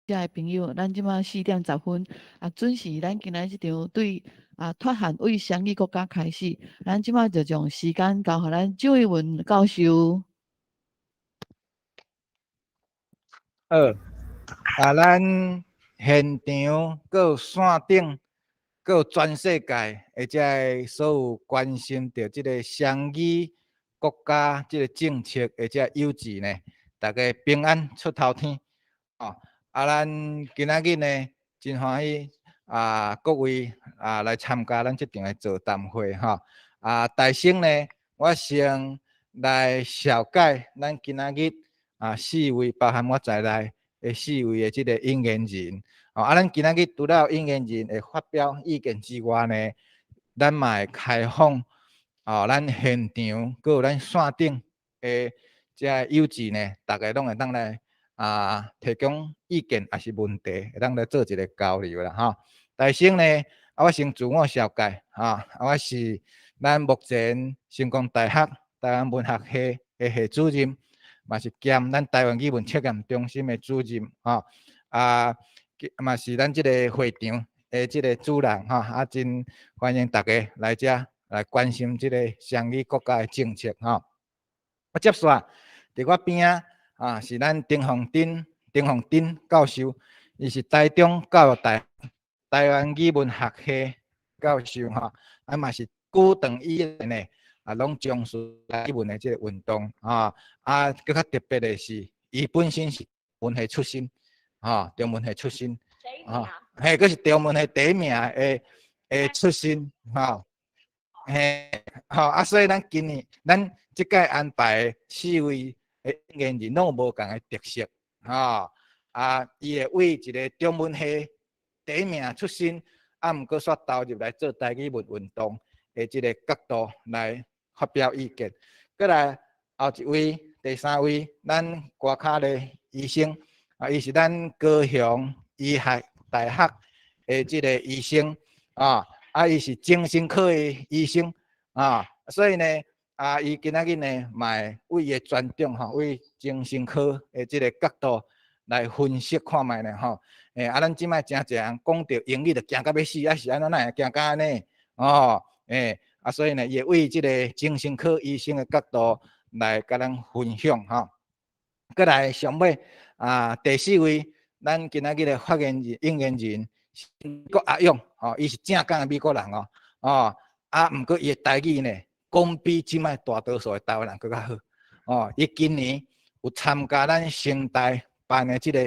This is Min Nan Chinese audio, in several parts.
遮的朋友，咱這馬4點10分啊，準時。咱今仔這場對啊脫漢為雙語國家開始，咱這馬就將時間交予咱周逸文教授。好，啊，咱現場閣有線頂，閣有全世界的這个所有關心著這个雙語國家這个政策的這个友志呢，大家平安出頭天，哦。啊，咱今仔日呢，真歡喜啊，各位啊來參加咱這場的座談會吼。啊，大先呢，我先來紹介咱今仔日啊四位，包含我在內的四位的這個引言人。哦，啊，咱今仔日除了引言人會發表意見之外呢，咱嘛會開放哦，咱現場閣有咱線頂的這个友志呢，逐家攏會當來啊，提供意見抑是問題，會當來做一个交流啦吼。大先呢，啊，我先自我紹介，吼，啊，我是咱目前成功大學台灣文學系的系主任，嘛是兼咱台灣語文測驗中心的主任，吼，啊，嘛是咱這个會場的這个主人，吼，啊，真歡迎大家來遮來關心這个雙語國家的政策，吼。啊，接續佇我邊仔。啊，是咱丁鳳珍、丁鳳珍教授，伊是台中教育大台灣語文學系教授吼，啊嘛是久長以來呢，啊攏從事語文的這个運動啊，啊，閣較特別的是，伊本身是文系出身，吼，中文系出身，吼，嘿，閣是中文系第一名的的出身，吼，嘿，吼，啊，所以咱今年咱這屆安排四位的引言人攏有無仝的特色，吼，啊，伊會為一个中文系第一名出身，啊，毋過煞投入來做台語文運動的這个角度來發表意見。閣來後一位，第三位，咱外口的醫生，啊，伊是咱高雄醫學大學的這个醫生，啊，啊，伊是精神科的醫生，啊，所以呢，啊，伊今仔日呢，嘛會為伊的專長吼，為精神科的這个角度來分析看覓呢吼。欸，啊，咱這擺誠濟人講著英語就驚甲欲死，啊是按怎哪會驚甲按呢？哦，欸，啊，所以呢，伊會為這个精神科醫生的角度來共咱分享吼。閣來上尾啊，第四位，咱今仔日的發言人、引言人是美國阿勇，吼，伊是正港的美國人哦，哦，啊，毋過伊的台語呢，講比這擺大多數的台灣人閣較好，哦，伊今年有參加咱成大辦的這个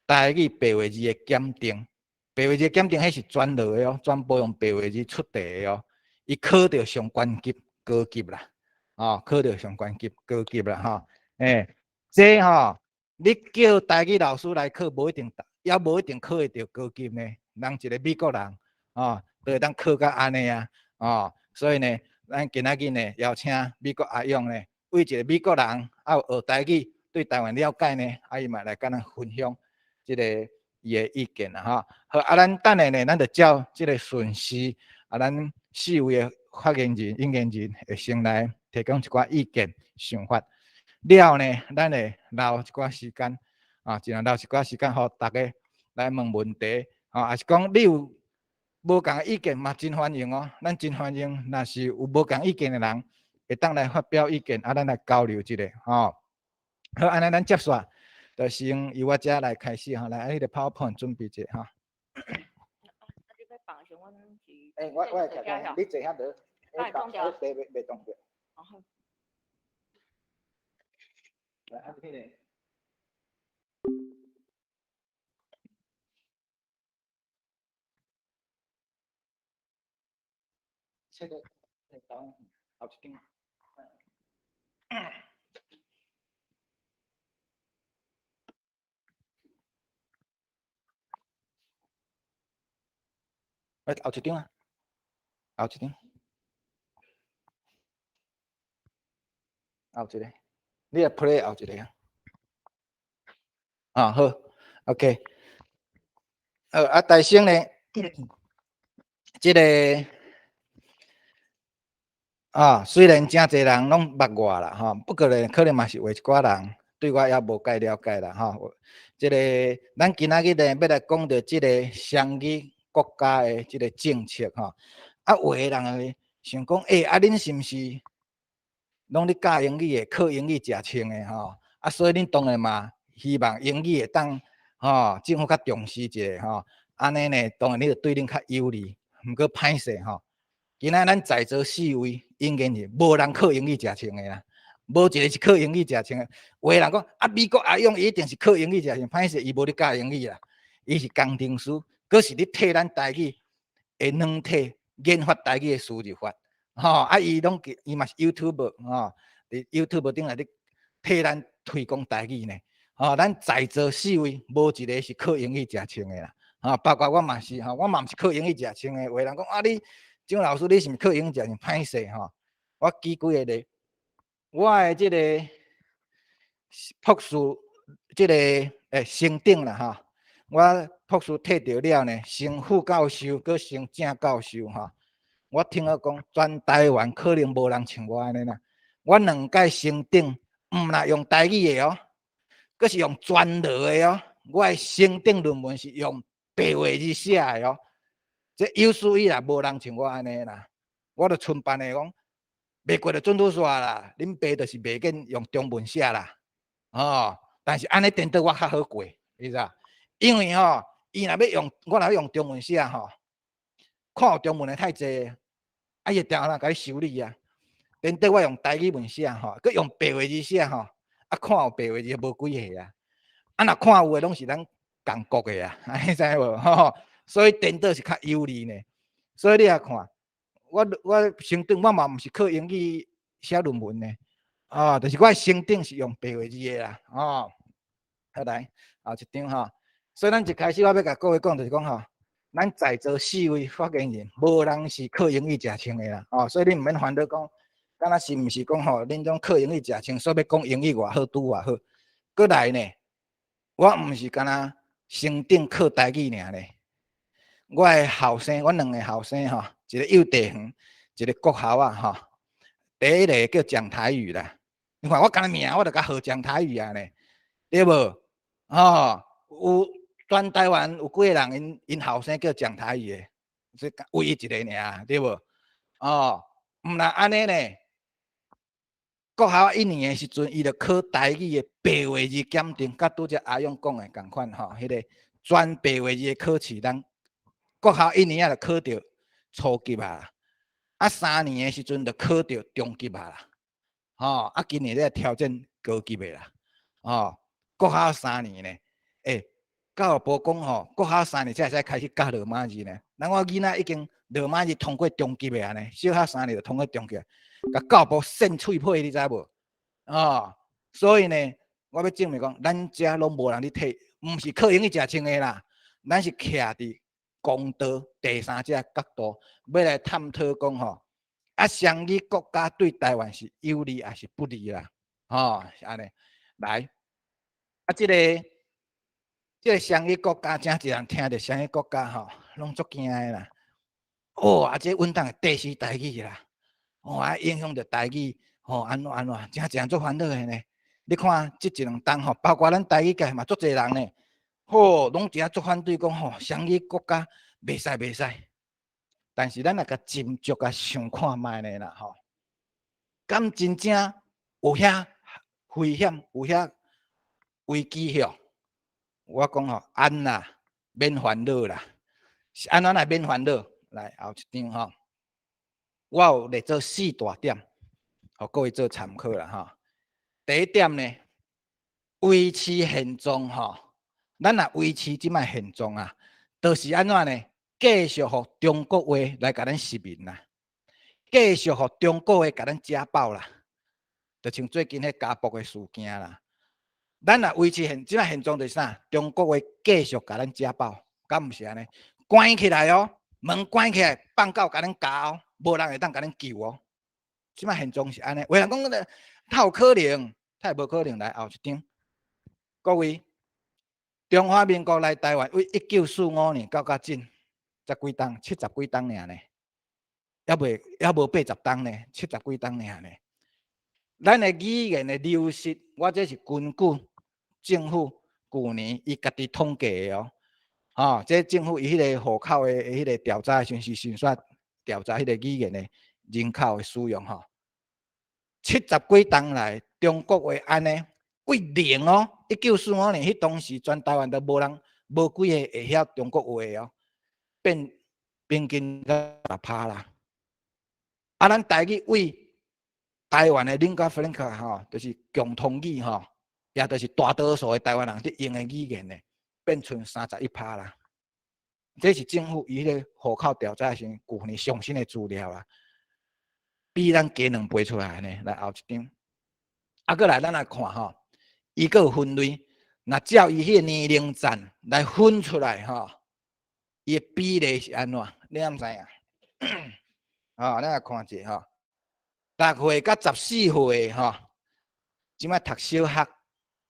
台語白話字的檢定，白話字檢定彼是全落的哦，全部用白話字出題的哦，伊考著上懸級高級啦，哦，考著上懸級高級啦，吼，欸，這吼，你叫台語老師來考，無一定，也無一定考會著高級呢。人一个美國人，哦，都會當考甲按呢啊，哦，所以呢，咱今仔日呢，邀請美國阿勇呢，為一个美國人，啊有學台語，對台灣了解呢，啊伊嘛來共咱分享這个伊的意見啦，吼。好，啊，咱等下呢，咱就照這个順序，啊，咱四位的發言人、引言人會先來提供一寡意見、想法。了後呢，咱會留一寡時間，啊，盡量留一寡時間，予大家來問問題，啊，抑是講你有無仝的意見嘛，真歡迎哦。咱真歡迎，若是有無仝意見的人，會當來發表意見，啊，咱來交流一下，吼。好，按呢咱接續，就先由我這來開始吼，來，啊，彼个 PowerPoint 準備一下吼。欸，我會徛遮，你坐遐落，你袂袂動著。來，啊，彼个。這个，後一張。欸，後一張啊，後一張，後一个，你來 play 後一个啊。啊，好，OK。好，啊，大先呢，這个啊，雖然誠濟人攏捌我啦，吼，不過呢，可能嘛是有一寡人對我猶無蓋了解啦吼。這个咱今仔日呢，欲來講著這个雙語國家的這个政策吼。啊，有的人想講，欸，啊，恁是毋是攏咧教英語的，靠英語食穿的吼？啊，所以恁當然嘛希望英語會當吼政府較重視一下吼。按呢呢，當然你就對恁較有利。毋過歹勢吼，今仔咱在座四位，應該是無人靠英語食穿的啦。無一个是靠英語食穿的。有的人講啊，美國阿勇伊一定是靠英語食穿，歹勢伊無咧教英語啦，伊是工程師，閣是咧替咱台語的軟體研發台語的輸入法，吼啊！伊攏伊嘛是 YouTuber 吼，佇 YouTube 頂來咧替咱推廣台語呢。吼，咱在座四位無一个是靠英語食穿的啦，吼，包括我嘛是吼，我嘛毋是靠英語食穿的。有的人講啊，你蔣老師你是毋是靠英語食穿？歹勢吼，我舉幾个例。我的這个博士，這个升等啦吼，我博士摕著了呢，升副教授，閣升正教授吼。我聽講講，全台灣可能無人像我按呢啦。我兩屆升等，毋但用台語的哦，閣是用全羅的哦。我的升等論文是用白話字寫的哦。這有史以來無人像我按呢啦。我就賰辦的講，袂過就準拄煞啦，恁爸就是袂緊用中文寫啦，哦，但是按呢顛倒我較好過，你知影？因為吼，伊若欲用，我若欲用中文寫吼，看有中文的太濟，啊，伊會定定共你修理啊。顛倒我用台語文寫吼，閣用白話字寫吼，啊，看有白話字無幾个啊，啊，若看有的攏是咱仝國的啊，你知無？吼，所以顛倒是較有利呢。所以你也看。我升等我嘛毋是靠英語寫論文的，哦，就是我升等是用白話字的啦，哦，好來，後一張吼，所以咱一開始我欲共各位講就是講吼，咱在座四位發言人，無人是靠英語食穿的啦，哦，所以你毋免煩惱講，敢若是毋是講吼，恁種靠英語食穿，所以欲講英語偌好，拄偌好。閣來呢，我毋是干焦升等靠台語爾呢，我的後生，阮兩个後生吼。一個幼稚園，一个國校啊，吼。第一个叫講台語啦，你看我敢若名，我就共號講台語啊呢，對無？吼，有全台灣有幾个人𪜶𪜶後生叫講台語的，這唯一一个爾，對無？哦，毋但按呢呢，國校一年的時陣，伊就考台語的白話字檢定，佮拄才阿勇講的仝款吼，彼个全白話字的考試，咱國校一年仔就考著初級啊，啊三年的時陣就考著中級啊啦，吼啊今年咧挑戰高級的啦，吼國校三年呢，欸，教育部講吼，國校三年才會使開始教羅馬字呢。咱我囡仔已經羅馬字通過中級的啊呢，小學三年就通過中級，共教育部扇喙皮，你知無？哦，所以呢，我欲證明講，咱遮攏無人咧替，毋是靠英語食穿的啦，咱是徛佇公道第三者角度，欲來探討講吼，啊，雙語國家對台灣是有利抑是不利啦？吼，是按呢。來，啊，這个雙語國家，誠濟人聽著雙語國家吼，攏足驚的啦。哦，啊，這穩當會敵視台語啦，哦，啊，影響著台語，吼，按怎按怎，誠濟人足煩惱的呢。你看這一兩冬吼，包括咱台語界嘛，足濟人呢。吼，攏誠足反對講吼，雙語國家袂使袂使。但是咱若共斟酌啊想看覓呢啦吼，敢真正有遐危險，有遐危機吼？我講吼，按啦，免煩惱啦。是按怎來免煩惱？來後一張吼，我有列做四大點，予各位做參考啦吼。第一點呢，維持現狀吼。咱若維持這擺現狀啊，就是按怎呢？繼續予中國話來共咱殖民啦，繼續予中國話共咱食飽啦，就像最近彼家暴的事件啦。咱若維持現這擺現狀就是啥？中國話繼續共咱食飽，敢毋是按呢？關起來哦，門關起來，放狗共恁咬哦，無人會當共恁救哦。這擺現狀是按呢，有人講，哪有可能？太無可能來後一張，各位。中華民國來台灣，為1945年到較今，十幾冬，七十幾冬爾呢，猶未猶無80冬呢，七十幾冬爾呢。咱的語言的流失，我這是根據政府舊年伊家己統計的哦。吼，這政府伊彼个戶口的彼个調查的時陣是先煞調查彼个語言的人口的使用吼。70幾冬來，中國話按呢，為零哦，1945年彼當時全台灣都無人無幾個會曉中國話哦，變平均到10%啦。啊，咱台語為台灣的 lingua franca 吼，就是共通語吼，也就是大多數的台灣人佇用的語言呢，變賰31%啦。這是政府伊彼个戶口調查時舊年上新的資料啊，比咱加2倍出來呢。來後一張，啊，閣來咱來看吼，伊閣有分類，若照伊彼个年齡層來分出來吼，伊的比例是按怎？你敢知影？吼，咱來看一下吼，6歲佮14歲吼，這擺讀小學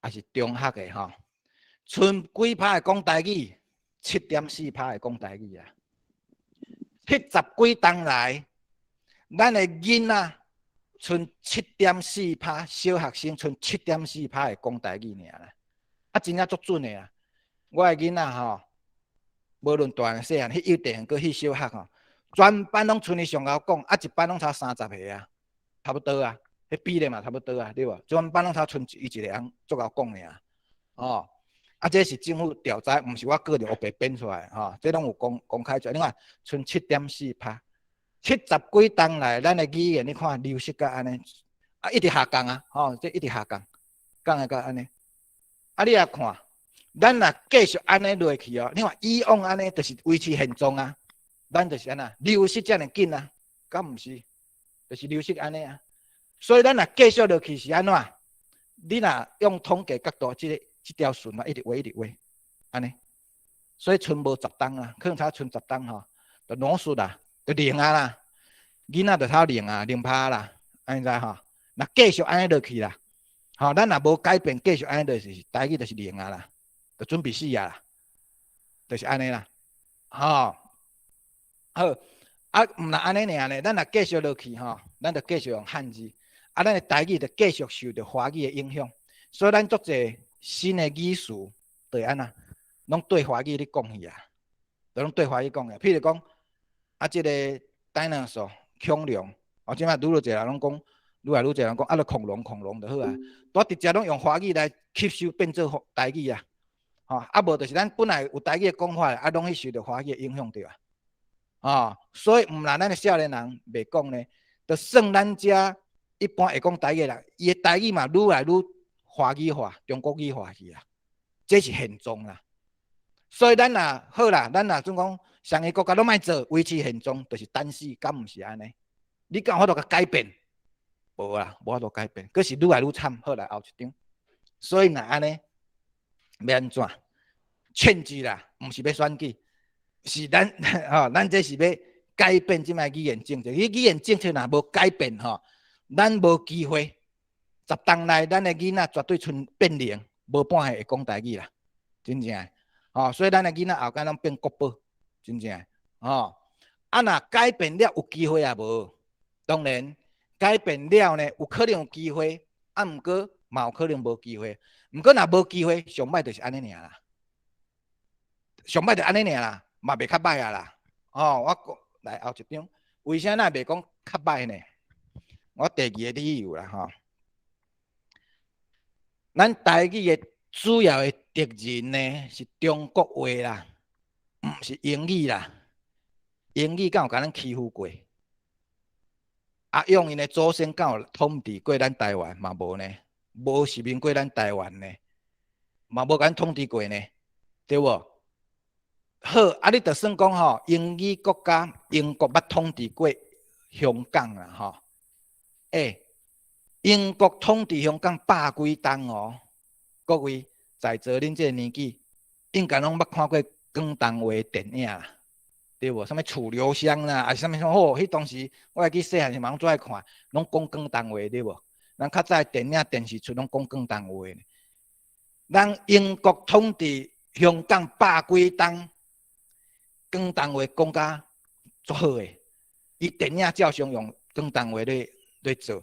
抑是中學的吼，賰幾趴會講台語？7.4%會講台語啊！70幾冬來，咱的囡仔賰7.4%，小學生賰七點四趴會講台語爾啦。啊，真正足準的啊！我的囡仔吼，無論大漢細漢，去幼稚園閣去小學吼，全班攏賰伊上𠢕講，啊，一班攏差30個啊，差不多啊，彼比例嘛差不多啊，對無？全班攏差賰伊一個人足𠢕講爾，哦。啊，這是政府調查，毋是我個人烏白編出來，吼，這攏有公公開出來。你看，賰七點四趴，70幾冬來，咱的語言你看流失甲按呢，啊，一直下降啊，吼，這一直下降，降會到按呢。啊，你也看，咱若繼續按呢落去哦，你看以往按呢，就是維持現狀啊，咱就是按怎流失遮爾緊啊，敢毋是？就是流失按呢啊。所以咱若繼續落去是按怎？你若用統計角度，這個這條線啊，一直畫一直畫，按呢。所以賰無10冬啊，可能才賰十冬吼，就濃縮啦，就零啊啦，囡仔就差零啊，0%啦，按呢知吼？若繼續按呢落去啦，吼，咱若無改變，繼續按呢落去，台語就是零啊啦，就準備死啊啦，就是按呢啦，吼，好，啊，毋若按呢爾呢，咱若繼續落去吼，咱就繼續用漢字，啊，咱的台語就繼續受著華語的影響，所以咱足濟新的語詞，就會按怎，攏對華語咧講去啊，就攏對華語講去。譬如講，啊，這個 dinosaur 恐龍，哦，這擺愈來愈濟人攏講，愈來愈濟人講，啊，就恐龍恐龍就好啊，都直接攏用華語來吸收變做台語啊，吼，啊無就是咱本來有台語的講法，啊，攏去受著華語的影響著啊，吼，所以毋但咱的少年人袂講呢，就算咱遮一般會講台語的人，伊的台語嘛愈來愈華語化、中國語化去啊，這是現狀啦。所以咱若好啦，咱若準講雙語國家攏莫做，維持現狀，就是等死，敢毋是按呢？你敢有法度共改變？無啊，無法度改變，閣是愈來愈慘。好來後一張，所以若按呢，欲按怎？勸舉啦，毋是欲選舉，是咱吼，咱這是欲改變這擺語言政策。彼語言政策若無改變吼，咱無機會。10冬內，咱的囡仔絕對賰變零，無半個會講台語啦，真正的。吼，所以咱的囡仔後擺攏變國寶，真正的。吼，啊，若改變了有機會也無？當然，改變了呢，有可能有機會，啊，毋過嘛有可能無機會。毋過若無機會，上歹就是按呢爾啦。上歹就按呢爾啦，嘛袂較歹啊啦。吼，我講來後一張，為啥咱袂講較歹呢？我第二個理由啦，吼。咱台語的主要的敵人呢，是中國話啦，毋是英語啦。英語敢有共咱欺負過？啊，用𪜶的祖先敢有統治過咱台灣？嘛無呢，無殖民過咱台灣呢，嘛無共咱統治過呢，對無？好，啊，你就算講吼，英語國家英國捌統治過香港啦，吼，欸，英國統治香港百幾冬哦，各位在座恁這個年紀，應該攏捌看過廣東話電影啦，對無？啥物楚留香啦，抑是啥物啥吼，彼當時我會記細漢時嘛攏足愛看，攏講廣東話對無？咱較早電影電視出攏講廣東話。咱英國統治香港百幾冬，廣東話講甲足好的，伊電影照常用廣東話咧咧做。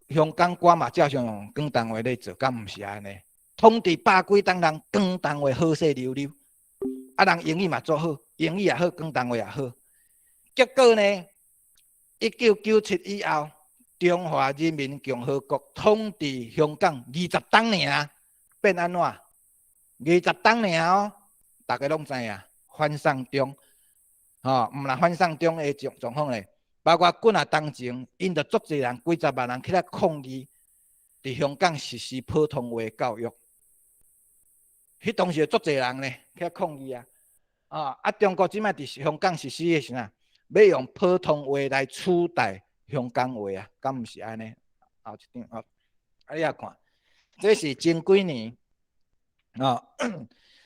香港歌嘛照常用廣東話咧做，敢毋是按呢？統治百幾冬人廣東話好勢溜溜，啊人英語嘛做好，英語也好，廣東話也好。結果呢，1997以後，中華人民共和國統治香港二十冬爾，變按怎？二十冬爾哦，逐家攏知影，反送中，吼，毋但反送中的狀況咧，包括幾若冬前，𪜶就足濟人，幾十萬人起來抗議，佇香港實施普通話教育。彼當時足濟人咧起來抗議啊！啊，中國這擺佇香港實施的是啥？欲用普通話來取代香港話啊？敢毋是按呢？後一張哦，啊，你也看，這是前幾年，哦，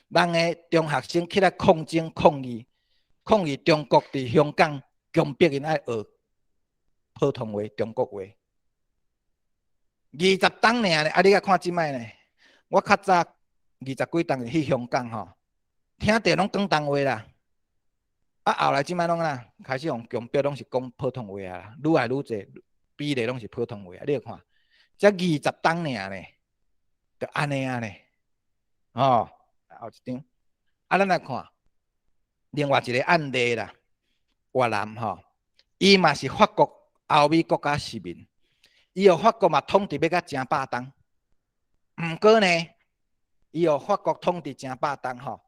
人的中學生起來抗爭抗議，抗議中國佇香港強迫𪜶愛學普通話、中國話。二十冬爾咧，啊！你來看這擺呢？我較早二十幾冬去香港吼，聽著攏廣東話啦。啊，後來這擺攏啦，開始予強迫攏是講普通話啊，愈來愈濟比例攏是普通話啊。你來看，才二十冬爾呢，就按呢啊呢，哦，後一張。啊，咱來看另外一个案例啦，越南吼，伊嘛是法國歐美國家市民，伊予法國嘛統治欲甲成百冬，毋過呢，伊予法國統治成百冬吼，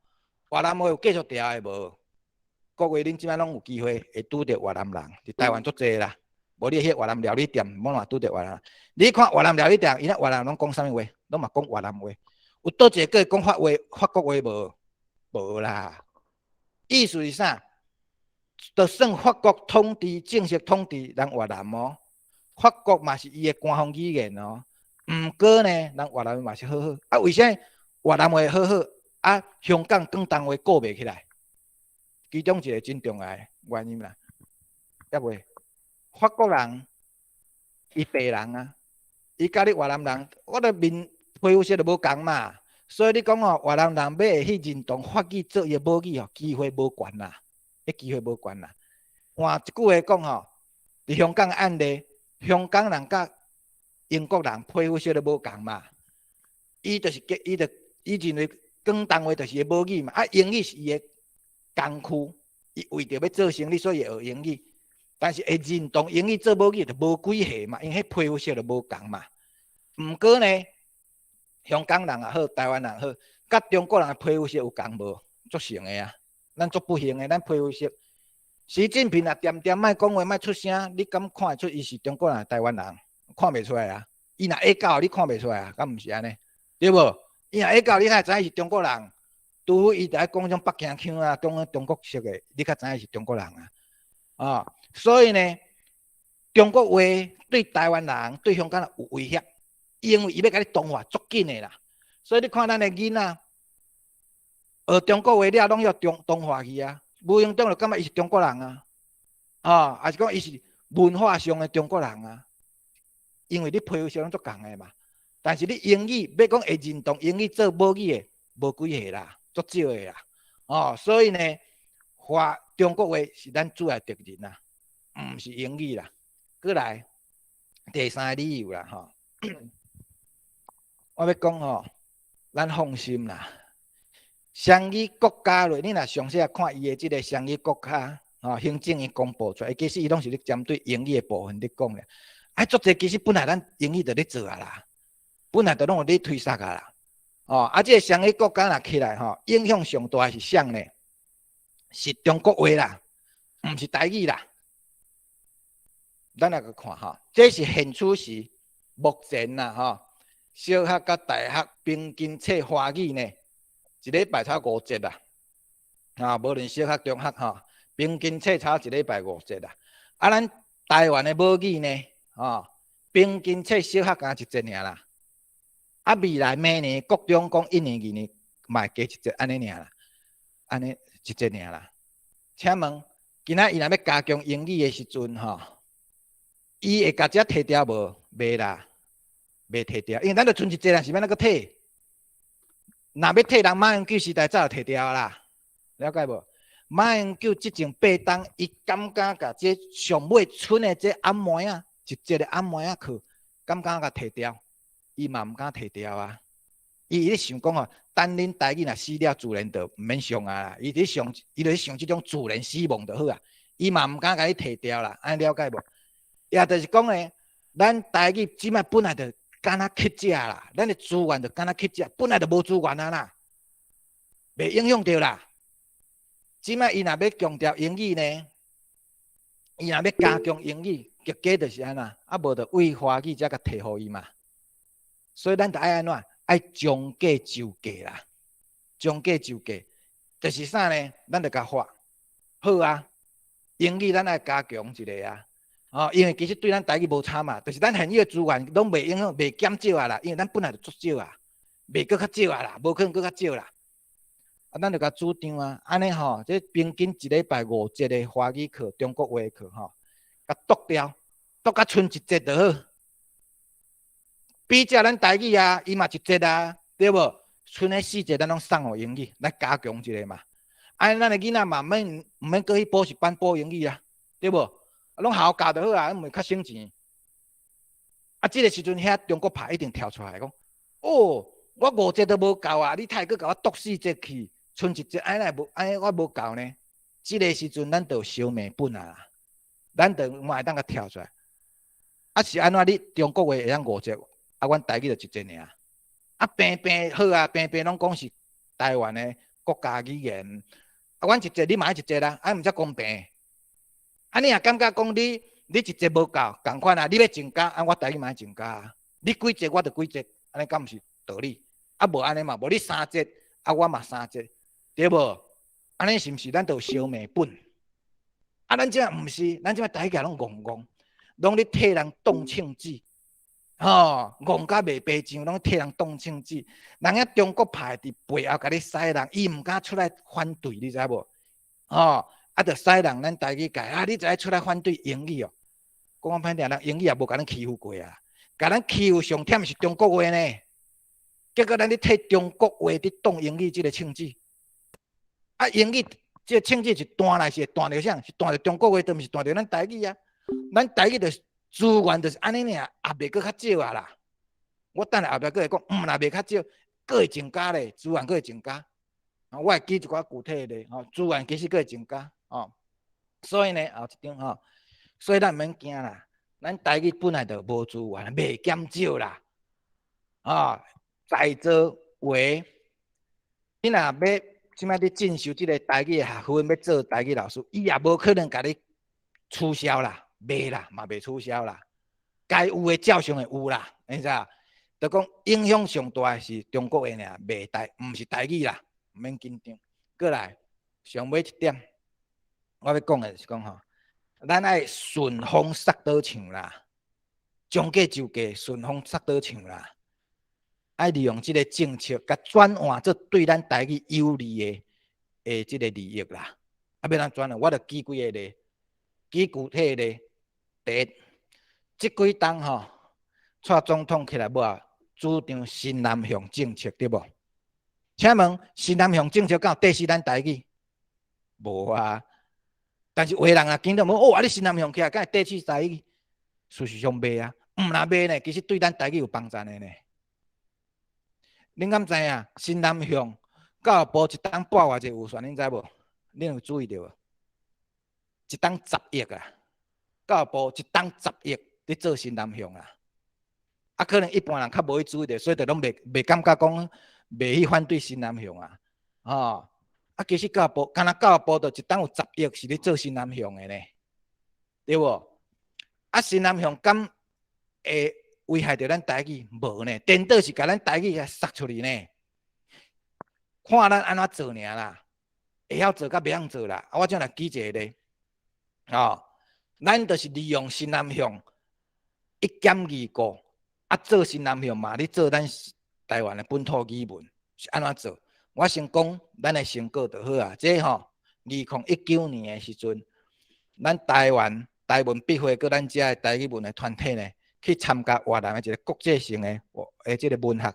越南話有繼續調的無？各位恁這擺攏有機會會拄著越南人，佇台灣足濟啦。無你去越南料理店，無嘛拄著越南人。你看越南料理店，𪜶越南攏講啥物話？攏嘛講越南話。有佗一個會講法話、法國話無？無啦。意思是啥？就算法國統治正式統治咱越南哦，法國嘛是伊的官方語言哦。毋過呢，咱越南話嘛是好好。啊，為啥越南話好好？啊，香港廣東話顧袂起來？其中一個真重要的原因啦，抑未？法國人伊白人啊，伊佮你越南人，我的面皮膚色就無仝嘛，所以你講哦，越南人欲會去認同法語做伊的母語哦，機會無懸啦，彼機會無懸啦。換一句話講吼，佇香港案例，香港人佮英國人皮膚色都無仝嘛，伊就是伊就伊認為廣東話就是伊的母語嘛，啊，英語是伊的工具，伊為著欲做生意，所以會學英語。但是會認同英語做母語就無幾個嘛，因為彼皮膚色就無仝嘛。毋過呢，香港人也好，台灣人也好，佮中國人的皮膚色有仝無？足成的啊！咱足不幸的，咱皮膚色。習近平若恬恬莫講話，莫出聲，你敢看會出伊是中國人、台灣人？看袂出來啊！伊若會教，你看袂出來啊？敢毋是按呢？對無？伊若會教，你才會知伊是中國人。除非伊著愛講種北京腔啊，講中國式的，你較知影伊是中國人啊！啊，所以呢，中國話對台灣人、對香港人有威脅，因為伊欲共你同化足緊的啦。所以你看咱的囡仔學中國話了，攏予中同化去啊！無形中就感覺伊是中國人啊，啊，抑是講伊是文化上的中國人啊。因為你皮膚色攏足仝的嘛，但是你英語欲講會認同英語做母語的，無幾個啦，足少的啦。哦，所以呢，華中國話是咱主要敵人啦，毋是英語啦。過來第三個理由啦，吼，我欲講吼，咱放心啦。雙語國家內，你若詳細看伊的這个雙語國家，吼，行政院公布出來，其實伊攏是咧針對英語的部分咧講的。啊，足濟其實本來咱英語就咧做啊啦，本來就攏有咧推捒啊啦。哦，啊，這个雙語國家若起來吼，影響上大是啥呢？是中國話啦，毋是台語啦。咱來閣看吼，這是現此時目前啦吼，小學佮大學平均冊華語呢，一禮拜才五節啦。啊，無論小學、中學吼，平均冊才一禮拜五節啦。啊，咱台灣的母語呢，吼，平均冊小學敢一節爾啦。啊，未來明年國中講一年、二年嘛會加一節按呢爾啦，按呢一節爾啦。請問，今仔伊若欲加強英語的時陣吼，伊會共這提掉無？袂啦，袂提掉，因為咱就賰一節啦，是欲按怎閣提？若欲提人馬英九時代早就提掉啦，了解無？馬英九執政八冬，伊敢敢共這上尾賰的這暗暝仔，一節的暗暝仔課，敢毋敢共提掉？伊嘛毋敢提掉啊！伊咧想講吼，等恁台語若死了，自然就毋免上啊啦。伊咧想，伊咧想這種自然死亡就好啊。伊嘛毋敢共你提掉啦，按呢了解無？也就是講呢，咱台語這擺本來就敢若乞食啦，咱的資源就敢若乞食，本來就無資源啊啦，袂影響著啦。這擺伊若欲強調英語呢，伊若欲加強英語，結果就是按怎？啊無就為華語遮共提予伊嘛。所以咱就愛按怎？愛將計就計啦，將計就計，就是啥呢？咱就共話好啊，英語咱愛加強一下啊，哦，因為其實對咱台語無差嘛，就是咱現有的資源攏袂影響，袂減少啊啦，因為咱本來就足少啊，袂閣較少啊啦，無可能閣較少啦。啊，咱就共主張啊，按呢吼，這平均一禮拜五節的華語課、中國話課吼，共剁掉，剁甲賰一節就好。比較咱台語啊，伊嘛一節啊，對無？賰彼四節，咱攏送予英語來加強一下嘛。按呢咱的囡仔嘛，毋免閣去補習班補英語啊，對無？攏學校教就好啊，毋會較省錢。啊，這個時陣遐中國派一定跳出來講：哦，我五節都無夠啊，你太閣共我剁四節去，賰一節，按呢無按呢我無夠呢？這個時陣咱就有相罵本啊，咱就嘛會當共跳出來。啊是按怎？你中國話會當五節，啊，阮台語就一節爾。啊，平平好啊，平平攏講是台灣的國家語言。啊，阮一節你嘛愛一節啦，按毋才公平。啊，你若感覺講你一節無夠，仝款啊，你欲增加，啊，我台語嘛愛增加啊。你幾節我就幾節，按呢敢毋是道理？啊，無按呢嘛，無你三節，啊，我嘛三節，對無？按呢是毋是咱就有相罵本？啊，咱這毋是，咱這台語攏戇戇，攏咧替人擋銃子，吼，戇甲袂白上，攏替人擋銃子。人遐中國派佇背後共你使人，伊毋敢出來反對，你知無？吼，啊，就使人咱台語界啊，你知影出來反對英語哦？講講歹聽，人英語也無共咱欺負過啊，共咱欺負上忝是中國話呢。結果咱咧替中國話佇擋英語這个銃子，啊，英語這个銃子一彈來是會彈著啥？是彈著中國話，都毋是彈著咱台語啊。咱台語就是資源就是按呢爾，也袂閣較少啊啦。我等下後壁閣會講，毋若袂較少，閣會增加咧，資源閣會增加。啊，我會舉一寡具體的例，吼，資源其實閣會增加，吼。所以呢，後一張吼，所以咱毋免驚啦，咱台語本來就無資源，袂減少啦。啊，在座話，你若欲這擺咧進修這个台語的學分，欲做台語老師，伊也無可能共你取消啦，袂啦，嘛袂取消啦。該有的照常會有啦，你知影？就講影響上大的是中國話爾，袂台，毋是台語啦，毋免緊張。過來，上尾一點，我欲講的是講吼，咱愛順風捒倒唱啦，將計就計，順風捒倒唱啦。愛利用這个政策，共轉換做對咱台語有利的這个利益啦。啊，欲按怎轉換？我就舉幾个例，舉具體的例。第一，這幾冬吼，蔡總統起來尾主張新南向政策，對無？請問新南向政策敢有綴死咱台語？無啊。但是有的人啊，見到講哦，啊你新南向起來，敢會綴死台語？事實上袂啊，毋若袂呢，其實對咱台語有幫助的呢。恁敢知影新南向教育部一冬撥偌濟預算？恁知無？恁有注意著無？一冬10億啊！教育部一冬十億佇做新南向啊！啊，可能一般人較無去注意著，所以就攏袂感覺講袂去反對新南向啊！吼啊，其實教育部，敢若教育部就一冬有十億是咧做新南向的呢，對無？啊，新南向敢會危害著咱台語？無呢，顛倒是共咱台語共殺出去呢。看咱按怎做爾啦，會曉做佮袂曉做啦。啊，我這來舉一個例，吼，咱就是利用新南向一兼二顧，啊，做新南向嘛，咧做咱台灣的本土語文是按怎做？我先講咱的成果就好啊。這吼，2019年的時陣，咱台灣台文筆會佮咱遮的台語文的團體呢，去參加越南的一個國際性的這个文學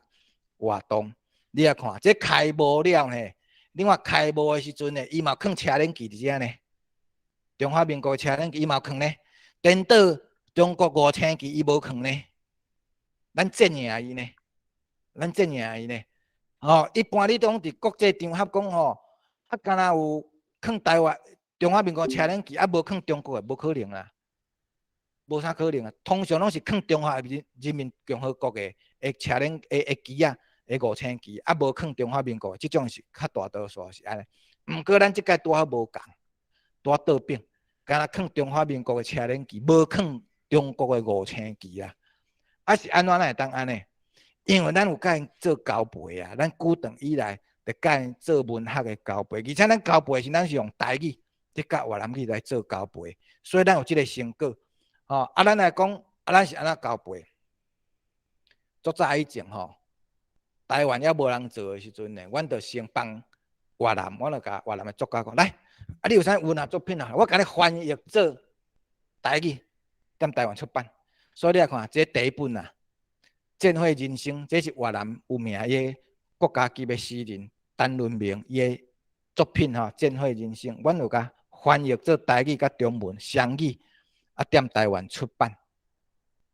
活動。你來看，這開幕了呢，你看開幕的時陣呢，伊嘛囥車輪旗佇遮呢，中華民國車輪旗伊嘛囥呢，顛倒中國五星旗伊無囥呢。咱戰贏伊呢，咱戰贏伊呢。吼，一般你講佇國際場合講吼，啊，敢若有囥台灣中華民國車輪旗，啊，無囥中國的，無可能啦，無啥可能啊。通常攏是囥中華人民共和國的車輪的旗仔，的五星旗，啊，無囥中華民國的，這種是較大多數是按呢。毋過咱這屆拄好無仝，拄好倒反，敢若囥中華民國的車輪旗，無囥中國的五星旗啊。啊是按怎咱會當按呢？因為咱有共𪜶做交陪啊，咱古長以來就共𪜶做文學的交陪，而且咱交陪時，咱是用台語，咧佮越南語來做交陪，所以咱有這個成果。吼，啊，咱來講，啊，咱是按怎交陪？足早以前吼，台灣猶無人做的時陣呢，阮就先幫越南，我就共越南的作家講，來，啊，你有啥文學作品啊？我共你翻譯做台語，踮台灣出版。所以你來看，這第一本啊。戰火人生，這是越南有名的國家級的詩人陳倫明伊的作品吼，《戰火人生》，阮有共翻譯做台語佮中文雙語，啊，踮台灣出版。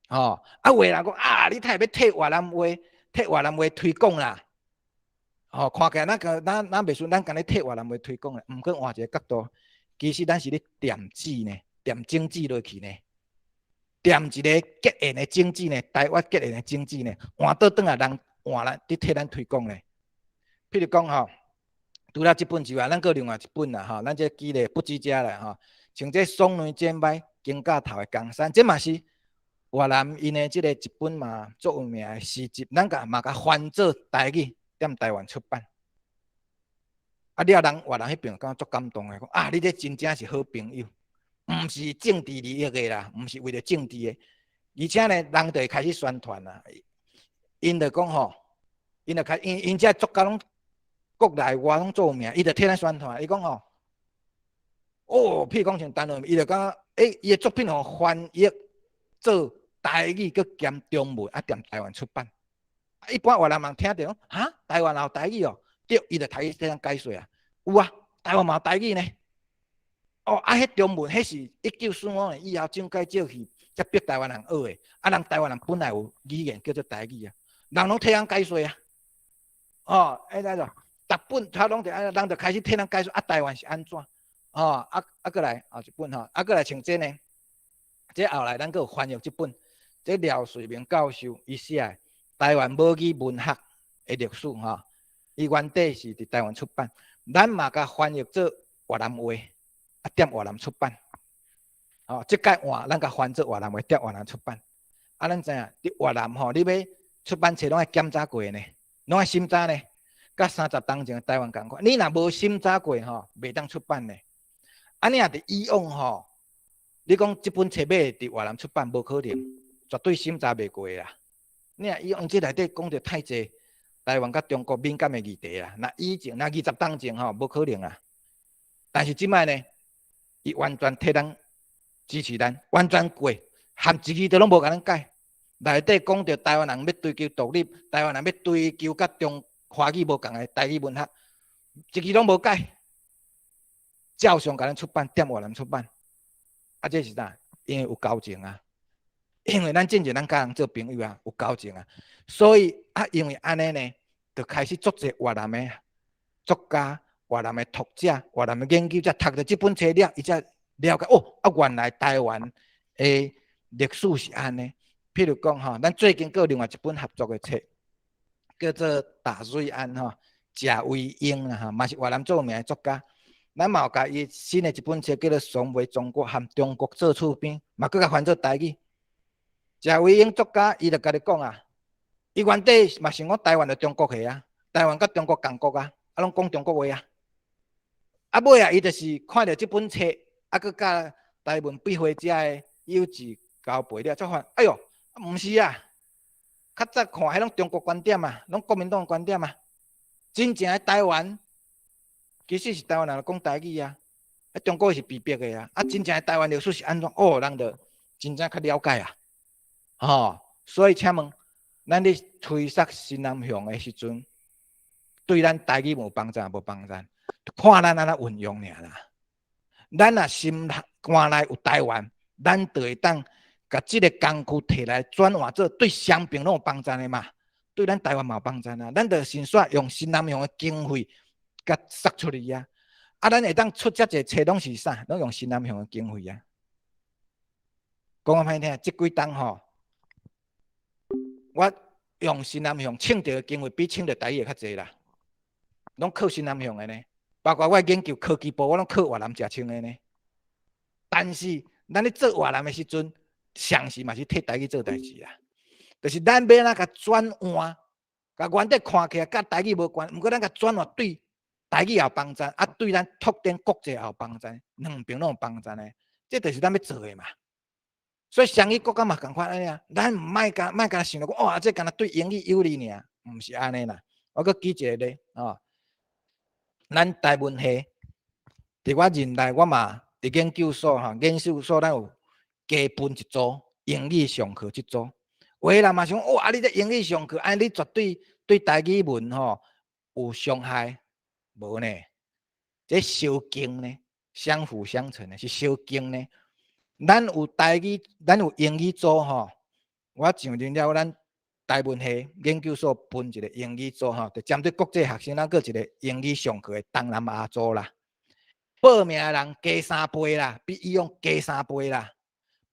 吼，啊，有的人講啊，你太欲替越南話，替越南話推廣啦。吼，看起來咱個咱咱袂輸，咱敢若替越南話推廣啦。毋過換一個角度，其實咱是咧墊子呢，墊種子落去呢。墊一個結緣的種子呢，台灣結緣的種子呢，換倒轉來人換來佇替咱推廣呢。譬如講吼，除了這本之外，咱閣有另外一本啦吼，咱這記咧不羈遮啦吼，像這爽軟剪歹肩胛頭的江山，這嘛是越南𪜶的這個一本嘛足有名的詩集，咱共嘛共翻做台語，踮台灣出版。啊，了人越南彼邊感覺足感動的，講啊，你這真正是好朋友。毋是政治利益的啦，毋是為著政治的，而且呢，人就會開始宣傳啦。𪜶就講吼，𪜶就開，𪜶𪜶這作家攏國內外攏足有名，伊就替咱宣傳。伊講吼，哦，譬如講像陳倫，伊就講，欸，伊的作品吼翻譯做台語，閣兼中文，啊，踮台灣出版。一般越南人聽著，哈，台灣也有台語哦，對，伊就開始替咱解說啊。有啊，台灣嘛有台語呢。哦，啊，彼中文，彼是1945年以後蔣介石去，才逼台灣人學的。啊，人台灣人本來有語言叫做台語啊，人攏替咱解說啊。哦，欸，來著，逐本他攏就按呢，人就開始替咱解說啊，台灣是按怎？哦，啊啊，閣來啊一本吼，啊閣來像這呢，這後來咱閣有翻譯這本，這廖瑞明教授伊寫的《台灣母語文學的歷史》吼，伊原底是佇台灣出版，咱嘛共翻譯做越南話。啊，踮越南出版，吼，這擺換咱共翻做越南話，踮越南出版。啊，咱知影佇越南吼，你欲出版冊攏愛檢查過呢，攏愛審查呢，佮30冬前台灣仝款。你若無審查過吼，袂當出版呢。啊，你若佇以往吼，你講這本冊欲佇越南出版，無可能，絕對審查袂過啦。你若以往這內底講著太濟台灣佮中國敏感的議題啦，若以前若20冬前吼，無可能啊。但是這擺呢？伊完全替咱支持咱，完全過，含一字都攏無共咱改。內底講著台灣人欲追求獨立，台灣人欲追求佮中華語無仝的台語文學，一字攏無改，照常共咱出版，踮越南出版。啊，這是啥？因為有交情啊，因為咱進前咱佮人做朋友啊，有交情啊，所以啊，因為按呢呢，就開始足濟越南的作家，越南的讀者、越南的研究者讀著這本冊了，伊才了解哦，啊，原來台灣的歷史是按呢。譬如講吼，咱最近閣有另外一本合作的冊，叫做《大瑞安》吼，謝維英啦吼，嘛是越南著名的作家。咱嘛有共伊新的一本冊叫做《爽袂中國》和中國做厝邊，嘛閣共翻做台語。謝維英作家，伊就家己講啊，伊原底嘛想講台灣就中國的啊，台灣佮中國仝國啊，啊攏講中國話啊。啊尾啊，伊就是看著這本冊，啊閣佮台文筆會遮的友誼交陪了，才發現，哎喲，毋是啊，較早看彼攏中國觀點啊，攏國民黨觀點啊，真正的台灣其實是台灣人講台語啊，啊中國是被迫的啊，啊真正的台灣歷史是按怎？哦，人就真正較了解啊，吼，所以請問，咱咧推捒新南向的時陣，對咱台語有幫助無幫助？看咱按怎運用爾啦。咱若心肝內有台灣，咱就會當共這个工具提來轉換做對雙邊攏有幫贊的嘛，對咱台灣嘛有幫贊啊。咱就先煞用新南向的經費共殺出去啊！啊，咱會當出遮濟冊攏是啥？攏用新南向的經費啊！講較歹聽，這幾冬吼，我用新南向請著的經費比請著台語的較濟啦，攏靠新南向的呢。包括我研究科技部，我攏靠越南食穿的呢。但是咱咧做越南的時陣，常時嘛是替台語做代誌啊。就是咱欲按怎共轉換，共原底看起來佮台語無關，毋過咱共轉換對台語也有幫贊，啊對咱拓展國際也有幫贊，兩邊攏有幫贊的，這就是咱欲做的嘛。所以雙語國家嘛仝款按呢啊，咱毋莫干莫干焦想著講，哇，這干焦對英語有利爾，毋是按呢啦。我閣舉一個例，吼，咱台文系，佇我任內，我嘛佇研究所吼，研究所咱有加分一組英語上課這組。有的人嘛想，哇，啊你這英語上課，按呢絕對對台語文吼有傷害？無呢？這相經呢，相輔相成的，是相經呢。咱有台語，咱有英語組吼，我上任了，咱台文系研究所分一個英語組吼，就針對國際學生，咱閣一個英語上課的東南亞組啦。報名的人加三倍啦，比以往加三倍啦。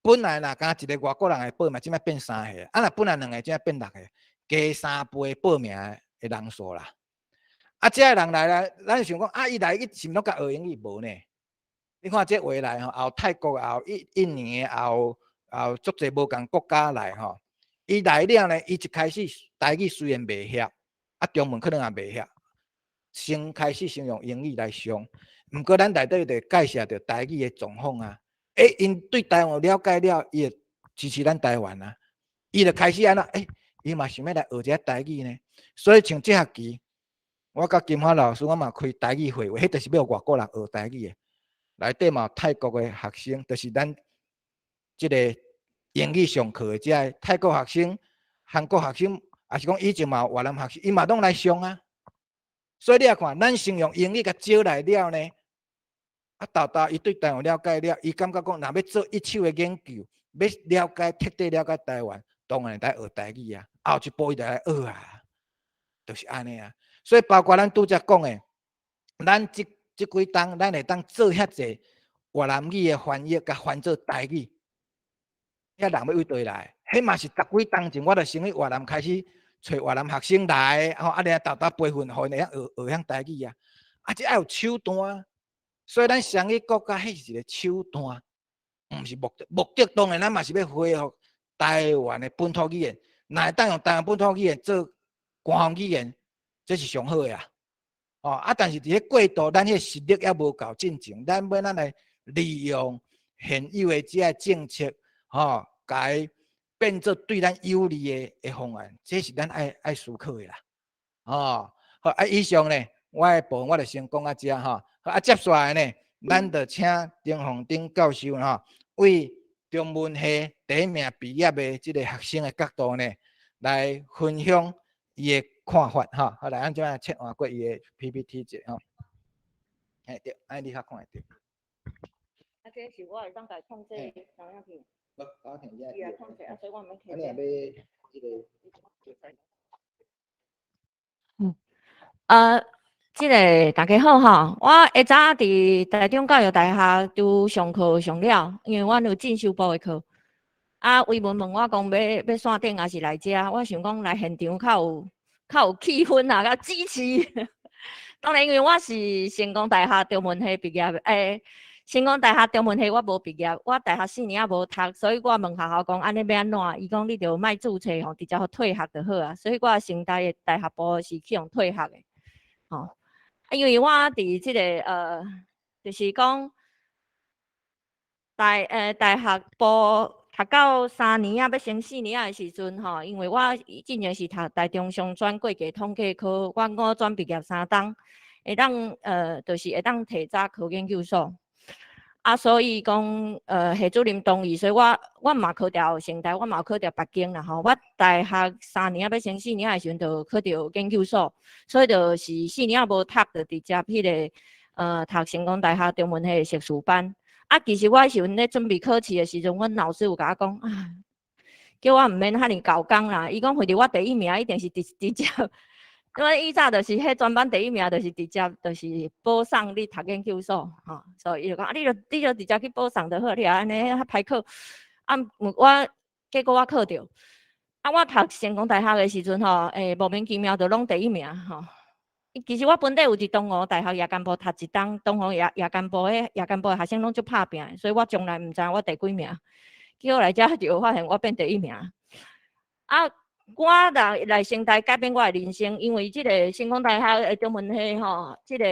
本來若干焦一個外國人會報名，這擺變三個，啊若本來兩個，這擺變六個，加三倍報名的人數啦。啊，這个人來啦，咱想講啊，伊來伊是毋攏共學英語？無呢？你看這話來吼，也有泰國，也有印尼的，也有足濟無仝國家來吼。伊來了呢，伊一開始台語雖然袂曉，啊中文可能也袂曉，先開始先用英語來上。毋過咱內底就介紹著台語的狀況啊。欸，𪜶對台灣有了解了，伊會支持咱台灣啊。伊就開始按怎？欸，伊嘛想欲來學一下台語呢。所以像這學期，我佮金花老師，我嘛開台語會，彼就是欲外國人學台語的。內底嘛有泰國的學生，就是咱這个英語上課的這个泰國學生、韓國學生，抑是講以前嘛有越南學生，伊嘛攏來上啊。所以你也看，咱先用英語共招來了呢，啊，沓沓伊對台灣了解了，伊感覺講，若欲做一手的研究，欲了解徹底了解台灣，當然會使學台語啊。後一步伊就來學啊，就是按呢啊。所以包括咱拄才講的，咱這這幾冬，咱會當做遐濟越南語的翻譯，共翻做台語，遐人欲佗位來？彼嘛是十幾冬前，我就先去越南開始揣越南學生來，吼，啊，爾沓沓培訓，予𪜶會曉學學曉台語啊。啊，這愛有手段啊。所以咱雙語國家，彼是一個手段，毋是目的。目的當然，咱嘛是欲恢復台灣的本土語言，若會當用台灣本土語言做官方語言，這是上好的啊。哦，啊，但是佇咧過渡，咱彼個實力猶無夠進前，咱欲按怎來利用現有的這个政策，吼，共伊變做對咱有利的方案，這是咱愛思考的啦。哦，好，啊，以上呢，我的部分我就先講到遮吼。啊，接下來呢，咱就請丁鳳鼎教授吼，為中文系第一名畢業的這个學生的角度呢，來分享伊的看法吼。好，來，咱這擺切換過伊的 PPT 者吼。嘿，對，按呢你較看會著。啊，這是我會當共控制投影片。無，投影片伊來控制，啊，所以我毋免啊，你若欲這个。嗯，這个大家好吼，我下早佇台中教育大學拄上課上了，因為阮有進修部的課。啊，維文問我講欲欲線頂抑是來遮，我想講來現場較有氣氛啊，較支持。當然，因為我是成功大學中文系畢業的，欸，成功大學中文系我無畢業，我大學四年仔無讀，所以我問學校講按呢欲按怎，伊講你著莫註冊吼，直接予退學就好啊。所以我成大的大學部是去予退學的，吼。啊，因為我佇這个就是講大學部讀到三年仔，欲升四年仔的時陣吼，因為我進前是讀台中商專會計統計科，我五專畢業三冬，會當就是會當提早考研究所。啊，所以講，系主任同意，所以我嘛考著成大，我嘛有考著別間啦吼。我大學三年仔欲升四年仔的時陣，就考著研究所，所以就是四年仔無讀，就直接彼个讀成功大學中文系的碩士班。啊，其實我彼時陣咧準備考試的時陣，阮老師有共我講啊，叫我毋免遐爾猴工啦。伊講反正我第一名一定是直直接，因為以早就是彼全班第一名，就是直接就是保送你讀研究所，吼。所以伊就講啊，你就直接去保送就好，你也按呢較歹考。啊，我結果我考著。啊，我讀成功大學的時陣吼，莫名其妙就攏第一名吼。其實我本底有佇東吳大學夜間部讀一冬，東吳夜間部彼夜間部的學生攏足拍拚，所以我從來毋知我第幾名。結果來遮就發現我變第一名。啊，我來成大改變我的人生，因為這个成功大學的中文系吼，這个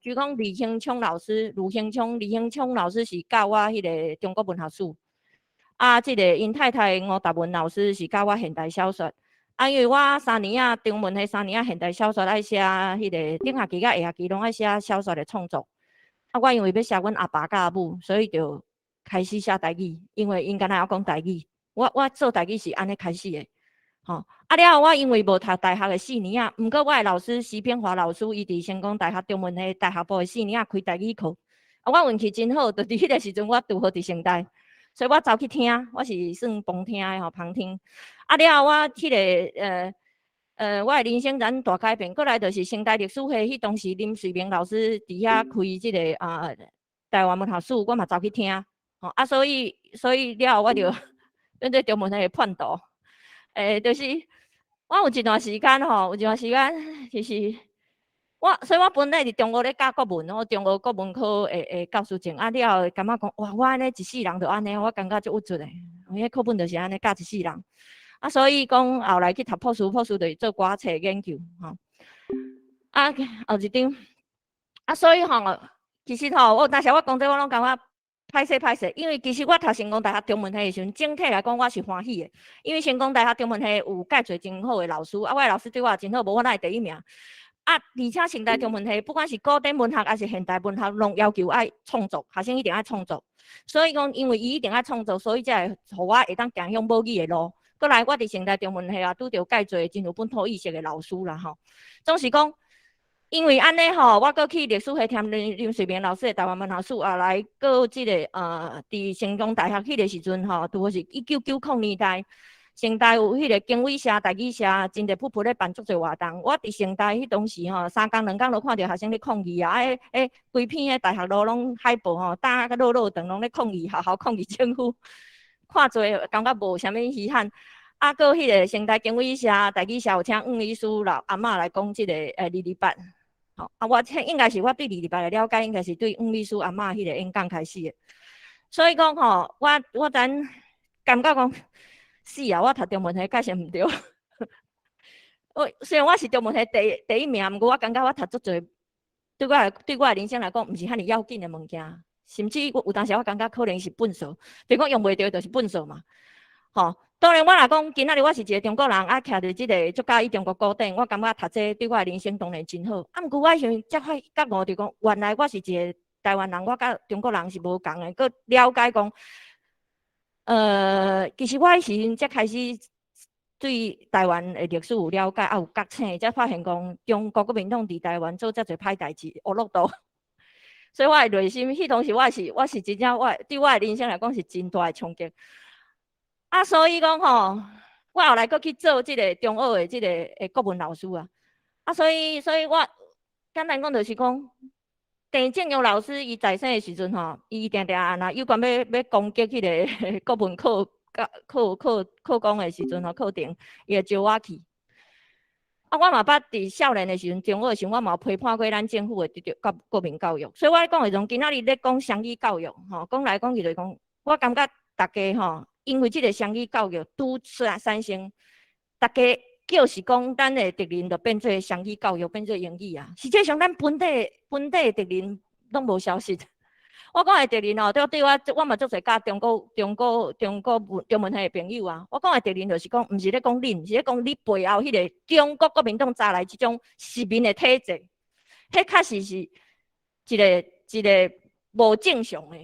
據講李興聰老師，盧興聰、李興聰老師是教我彼个中國文學史。啊，這个𪜶太太吳達文老師是教我現代小說。啊，因為我三年仔中文系三年仔現代小說愛寫彼个頂學期佮下學期攏愛寫小說的創作。啊，我因為欲寫阮阿爸佮阿母，所以就開始寫台語，因為𪜶敢若曉講台語。我做台語是按呢開始的，吼。啊了後我因為無讀大學的四年仔，毋過我的老師徐炳華老師，伊佇成功大學中文系大學部的四年仔開台語課。啊，我運氣真好，就佇彼个時陣我拄好佇成大。所以我走去聽，我是算旁聽的吼，旁聽。啊了後我彼个我的人生真大改變。過來就是成大歷史系，彼當時林瑞明老師佇遐開這个台灣文學史，我嘛走去聽。吼啊，所以了後我就變做中文系的叛徒。就是我有一段時間吼，有一段時間就是我，所以我本來佇中學咧教國文，我中學國文科的教師證，啊了後感覺講，哇，我按呢一世人就按呢，我感覺足鬱卒的，彼課本就是按呢教一世人。啊，所以講後來去讀博士，博士就是做歌冊研究，吼。啊，後一張，啊，所以吼，其實吼，我當時我講這我攏感覺歹勢歹勢，因為其實我讀成功大學中文系的時陣，整體來講我是歡喜的，因為成功大學中文系有蓋濟真好的老師，啊，我的老師對我也真好，無我哪會第一名。啊，而且成大中文系不管是古典文學抑是現代文學，攏要求愛創作，學生一定愛創作。所以講，因為伊一定愛創作，所以才會予我會當行向母語的路。閣來，我佇成大中文系啊，拄著蓋濟真有本土意識的老師啦吼。總是講，因為按呢吼，我閣去歷史系聽林瑞明老師的台灣文學史，後來閣這个佇成功大學彼个時陣吼，拄好是1990年代。成大有彼个經緯社、台語社，真濟噗噗咧辦足濟活動。我佇成大彼當時吼，三工兩工就看著學生咧抗議啊！欸，規片的大學路攏海報吼，打甲落落長，攏咧抗議學校、抗議政府，看濟感覺無啥物稀罕。啊，閣彼个成大經緯社、台語社有請黃醫師老阿嬤來講這个228。吼，啊，我這應該是我對二二八的了解，應該是對黃醫師阿嬤彼个演講開始的。所以講吼，我咱感覺講，是啊，我讀中文系確實毋對。我雖然我是中文系第一名，毋過我感覺我讀足濟，對我的人生來講，毋是遐爾要緊的物件。甚至我有當時我感覺可能是糞掃，比如講用袂著就是糞掃嘛。吼，當然我若講今仔日我是一个中國人，啊，徛佇這个足佮意中國古典，我感覺讀這對我的人生當然真好。啊，毋過我彼時陣才發覺悟，就講原來我是一个台灣人，我佮中國人是無仝的，閣了解講。其實我彼時陣才開始對台灣的歷史有了解，也有覺醒，才發現講中國國民黨佇台灣做遮濟歹代誌，烏落道。所以我的內心，彼當時我是真正我對我的人生來講是真大的衝擊。啊，所以講吼，我後來閣去做這个中學的這个國文老師啊。啊，所以我簡單講就是講，鄭正陽老師伊在生的時陣吼，伊定定若有關欲攻擊彼个國文課教課課課講的時陣吼，課程，伊會招我去。啊，我嘛捌佇少年的時陣，中學的時陣，我嘛有批判過咱政府的這個國民教育。所以我咧講的時陣，今仔日咧講雙語教育，吼，講來講去就是講，我感覺逐家吼，因為這个雙語教育拄產生，逐家就是講咱的敵人就變做雙語教育，變做英語啊。實際上，咱本地的敵人攏無消失。我講的敵人哦，對我，我嘛足濟佮中國中文系的朋友啊。我講的敵人就是講，毋是咧講恁，是咧講你背後彼个中國國民黨早來這種殖民的體制，彼確實是一個無正常的。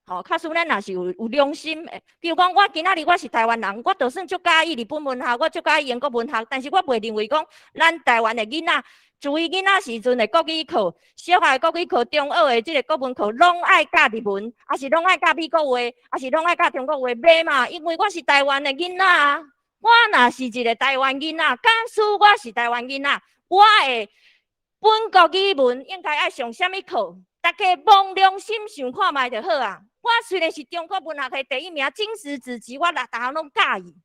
吼，假使咱若是有良心的，比如講，我今仔日我是台灣人，我就算足佮意日本文學，我足佮意英國文學，但是我袂認為講咱台灣的囡仔注意囡仔時陣的國語課、小學的國語課、中學的這个國文課，攏愛教日文，抑是攏愛教美國話，抑是攏愛教中國話？袂嘛，因為我是台灣的囡仔啊！我若是一个台灣囡仔，假使我是台灣囡仔，我的本國語文應該愛上啥物課？大家摸良心想看覓就好啊！我雖然是中國文學系第一名，經史子集我逐項攏佮意。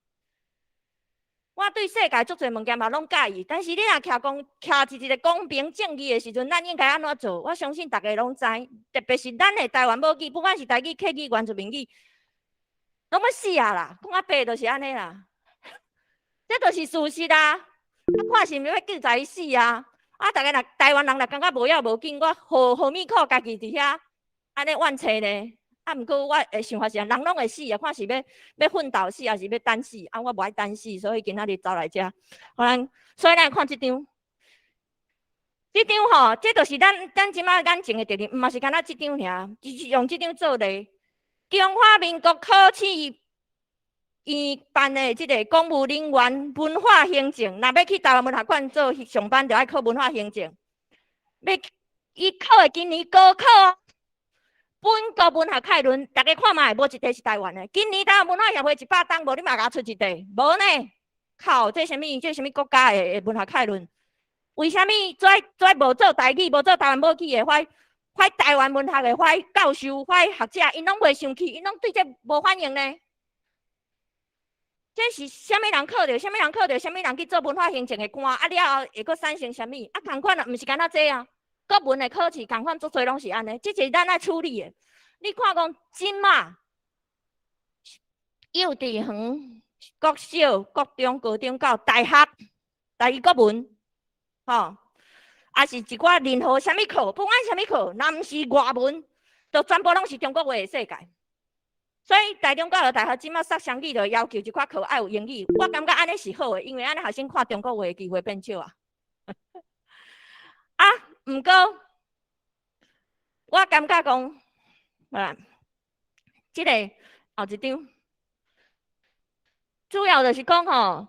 我對世界足濟物件嘛攏佮意，但是你若徛講徛佇一个公平正義的時陣，咱應該按怎做？我相信大家攏知，特別是咱的台灣母語，不管是台語、客語、原住民語，攏欲死啊啦！講較白就是按呢啦，這就是事實啊！啊，看是毋是欲叫在死啊！啊，逐家若台灣人若感覺無要無緊，我何何物苦家己佇遐按呢怨嗟呢？啊，毋過我的想法是，人攏會死啊，看是欲奮鬥死，抑是欲等死。啊，我無愛等死，所以今仔日走來遮。予咱，所以咱看這張，這張吼，這就是咱這馬眼前的敵人，毋嘛是干焦這張爾，就是用這張做例。中華民國考試院辦的這个公務人員文化行政，若欲去台灣文學館做上班，就愛考文化行政。欲伊考的今年高考。本國文學概論，逐家看覓，無一題是台灣的。今年台灣文學協會100冬，無你嘛共我出一題，無呢？靠，這啥物？這啥物國家的文學概論？為啥物這無做台語、無做台灣母語的，遐台灣文學的，遐教授、遐學者，𪜶攏袂生氣，𪜶攏對這無反應呢？這是啥物人考著？啥物人考著？啥物人去做文化行政的官？啊了後會閣產生啥物？啊，仝款啊，毋是干焦這啊。國文的考試仝款足濟攏是按呢，這是咱愛處理的。你看講這馬幼稚園、國小、國中、高中到大學，台語國文，吼，抑是一寡任何啥物課，不管啥物課，若毋是外文，就全部攏是中國話的世界。所以台中教育大學這馬殺雙語就要求一寡課愛有英語，我感覺按呢是好的，因為按呢學生看中國話的機會變少啊。啊，毋過我感覺講，啊，這个後一張，主要就是講吼，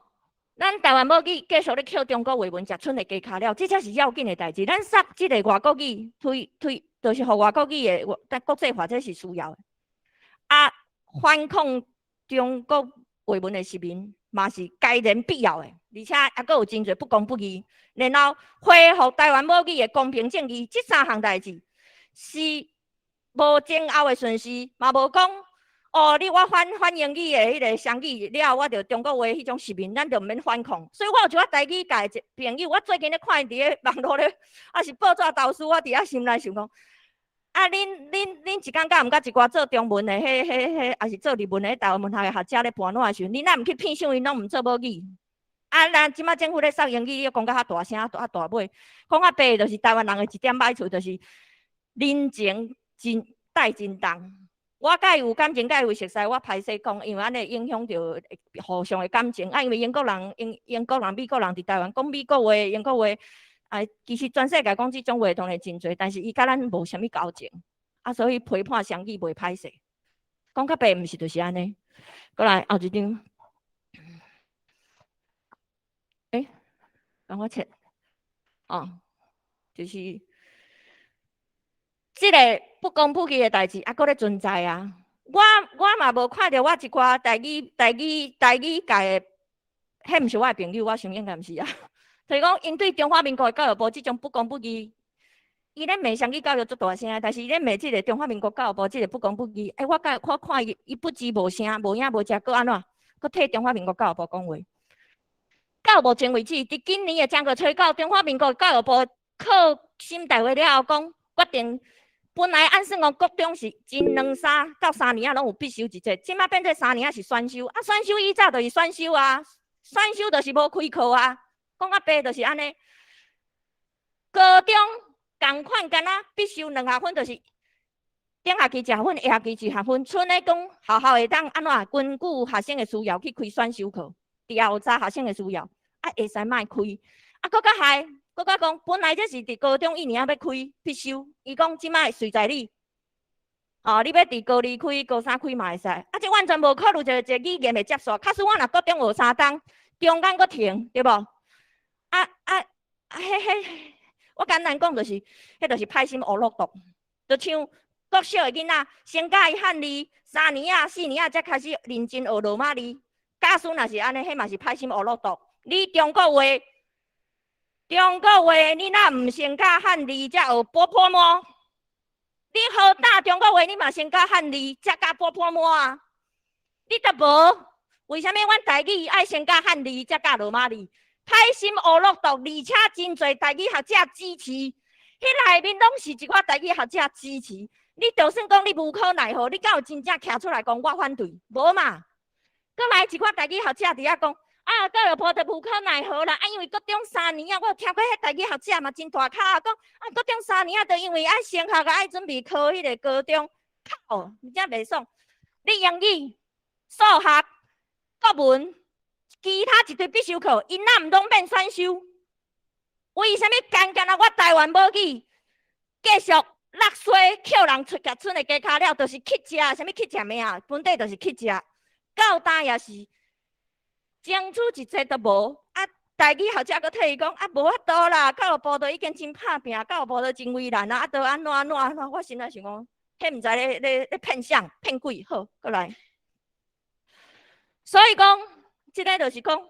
咱台灣母語繼續咧抾中國話文食賰的雞跤了，這才是要緊的代誌。咱殺這个外國語推推，就是予外國語的，但國際化這是需要的。啊，反抗中國話文的殖民嘛是該然必要的，而且猶閣有真濟不公不義。然後恢復台灣母語的公平正義，這三項代誌是無前後的順序，嘛無講哦，你我反反英語的彼个雙語了，我就中國話彼種殖民，咱就毋免反抗。所以我有一寡台語界的朋友，我最近咧看𪜶佇咧網路咧，抑是報紙投書，我佇遐心內想講，啊，恁一工敢毋佮一寡做中文的，彼、彼、彼，抑是做日文的台灣文學的學者咧盤撋的時陣，恁若毋去騙想𪜶攏毋做母語？啊，咱這馬政府咧殺英語，你講甲較大聲，較大尾，講較白就是台灣人的一點歹處，就是人情真帶真重。我佮伊有感情，佮伊有熟似，我歹勢講，因為按呢影響著互相的感情。啊，因為英國人、英國人、美國人佇台灣講美國話、英國話，啊，其實全世界講這種話當然真濟，但是伊佮咱無啥物交情，啊，所以批判雙語袂歹勢。講較白，毋是就是按呢。過來後一張。欸，等我切，哦，就是這个不公不義的代誌，猶閣咧存在啊！我嘛無看著我一寡台語界的，彼毋是我的朋友，我想應該毋是啊。就是講，𪜶對中華民國的教育部這種不公不義，伊咧罵雙語教育足大聲，但是伊咧罵這个中華民國教育部這个不公不義。欸，我甲我看伊，伊不止無聲，無影無跡，閣按怎？閣替中華民國教育部講話。到目前為止，佇今年的正月初九，中華民國教育部考審大會了後，講決定，本來按算講國中是前兩三到三年仔攏有必修一節，這馬變做三年仔是選修。啊，選修以早就是選修啊，選修就是無開課啊。講較白就是按呢。高中仝款，敢若必修兩學分，就是頂學期一學分，下學期一學分，賰咧講學校會當按怎根據學生的需要去開選修課，調查學生的需要，啊會使莫開。啊，閣較害，閣較講，本來這是佇高中一年仔欲開必修，伊講這馬隨在你，哦，你欲佇高二開、高三開嘛會使。啊，這完全無考慮一個語言的接受。假使我若國中學三冬，中間閣停，對無？啊啊啊！彼彼我簡單講就是，彼就是歹心烏魯毒，就像國小的囡仔先教伊漢字，3年仔、4年仔才開始認真學羅馬字。教師若是按呢，彼嘛是歹心烏魯毒。你中國話，中國話你若毋先教漢字，才學波潑摸？你好膽中國話，你嘛先教漢字，才教波潑摸啊？你都無，為啥物阮台語愛先教漢字，才教羅馬字？歹心烏魯毒，而且真濟台語學者支持，彼內面攏是一寡台語學者支持。你就算講你無可奈何，你敢有真正徛出來講我反對？無嘛？閣來一寡台語學者佇遐講，啊，教育部就無可奈何啦，啊，因為國中三年啊，我有聽過彼台語學者嘛真大口啊，講啊，國中三年啊，就因為愛升學啊，愛準備考彼個高中，靠，真正袂爽。你英語、數學、國文，其他一堆必修課，𪜶若毋攏免選修？為啥物干干焦我台灣母語繼續落衰，抾人出夾賰的雞跤了，就是乞食，啥物乞食物啊？本底就是乞食，到今也是爭取一切都無。啊，台語學者閣替伊講，啊，無法度啦，教育部都已經真拍拚，教育部都真為難啊，啊，都按怎按怎按怎，我心內想講，彼毋知咧咧咧騙啥騙鬼，好，閣來。所以講，這个就是講，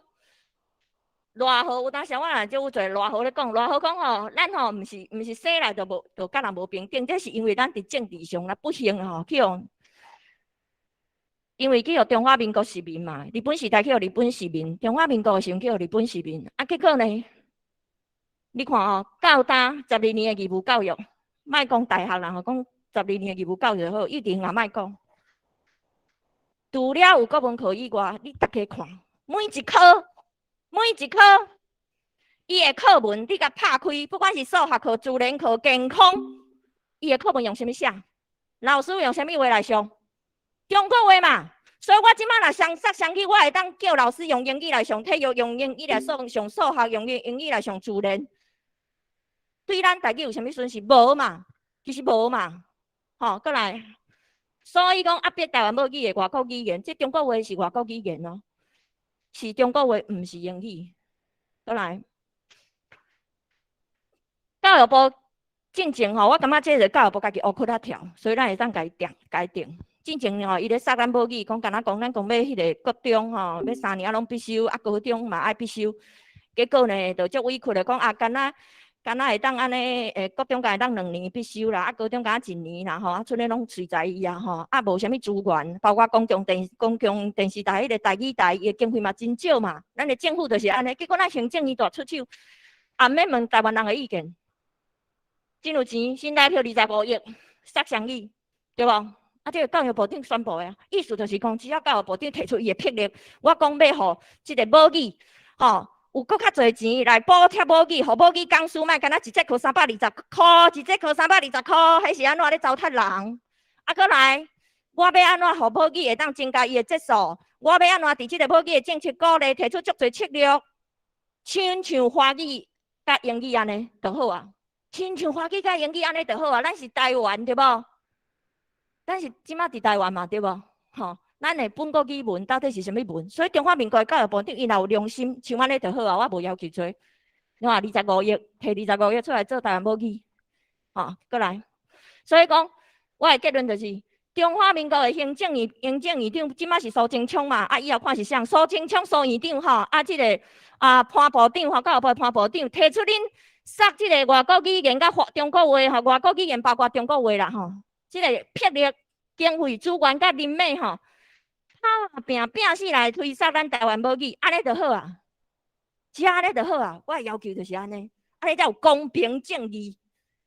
賴和有當時我若就有濟賴和咧講，賴和講吼，咱吼毋是生來就無就佮人無平等，這是因為咱佇政治上啦不幸吼去予，因為去予中華民國殖民嘛，日本時代去予日本殖民，中華民國的時陣去予日本殖民，啊，結果呢，你看吼，到今十二年的義務教育，莫講大學啦吼，講十二年的義務教育就好，幼稚園也莫講。除了有國文課以外，你逐家看，每一科每一科，伊的課文你共拍開，不管是數學課、自然課、健康，伊的課文用啥物寫？老師用啥物話來上？中國話嘛。所以我這擺若雙殺雙語，我會當叫老師用英語來上體育，用英語來上上數學，用英語來上自然。對咱台語有啥物損失？無嘛，其實無嘛。吼，閣來。所以講壓迫台灣母語的外國語言，這中國話是外國語言哦，是中國話，毋是英語。閣來，教育部進前吼，我感覺這個教育部家己烏窟仔跳，所以咱會當共伊定改定。進前吼，伊咧殺咱母語，講敢若講咱講欲彼个國中吼，欲3年攏必修，啊高中嘛愛必修。結果呢，就足委屈的講啊，敢若敢若會當按呢，國中敢會當2年必修啦，啊高中敢若一年啦吼，啊賰咧攏隨在伊啊吼，啊無啥物資源，包括公共電視台彼个台語台，伊的經費嘛真少嘛，咱的政府就是按呢，結果咱行政院大出手，也毋免問台灣人的意見，真有錢，新台票25億，殺雙語，對無？啊，這个教育部長宣布的啊，意思就是講，只要教育部長提出伊的魄力，我講欲予這个母語，吼，有閣較濟錢來補貼母語，予母語講師莫干焦一節課320箍，一節課320箍，彼是按怎咧糟蹋人？啊，閣來，我欲按怎予母語會當增加伊的節數？我欲按怎佇這个母語的政策鼓勵，提出足濟策略，親像華語佮英語按呢就好啊，親像華語佮英語按呢就好啊。咱是台灣對無？咱是這擺佇台灣嘛對無？吼。咱的本國語文到底是啥物文？所以中華民國的教育部長伊若有良心，像按呢就好啊。我無要求濟，你看25億，提二十五億出來做台灣母語，吼，閣來。所以講，我的結論就是，中華民國的行政院長這擺是蘇貞昌嘛，啊，以後看是啥？蘇貞昌蘇院長吼，啊，這个啊潘部長吼，教育部潘部長提出恁殺這个外國語言佮中國話吼，外國語言包括中國話啦吼，這个魄力、經費資源佮人脈吼。拍拚拚死來推捒咱台灣母語，按呢就好啊，只按呢就好啊。我的要求就是按呢，按呢才有公平正義。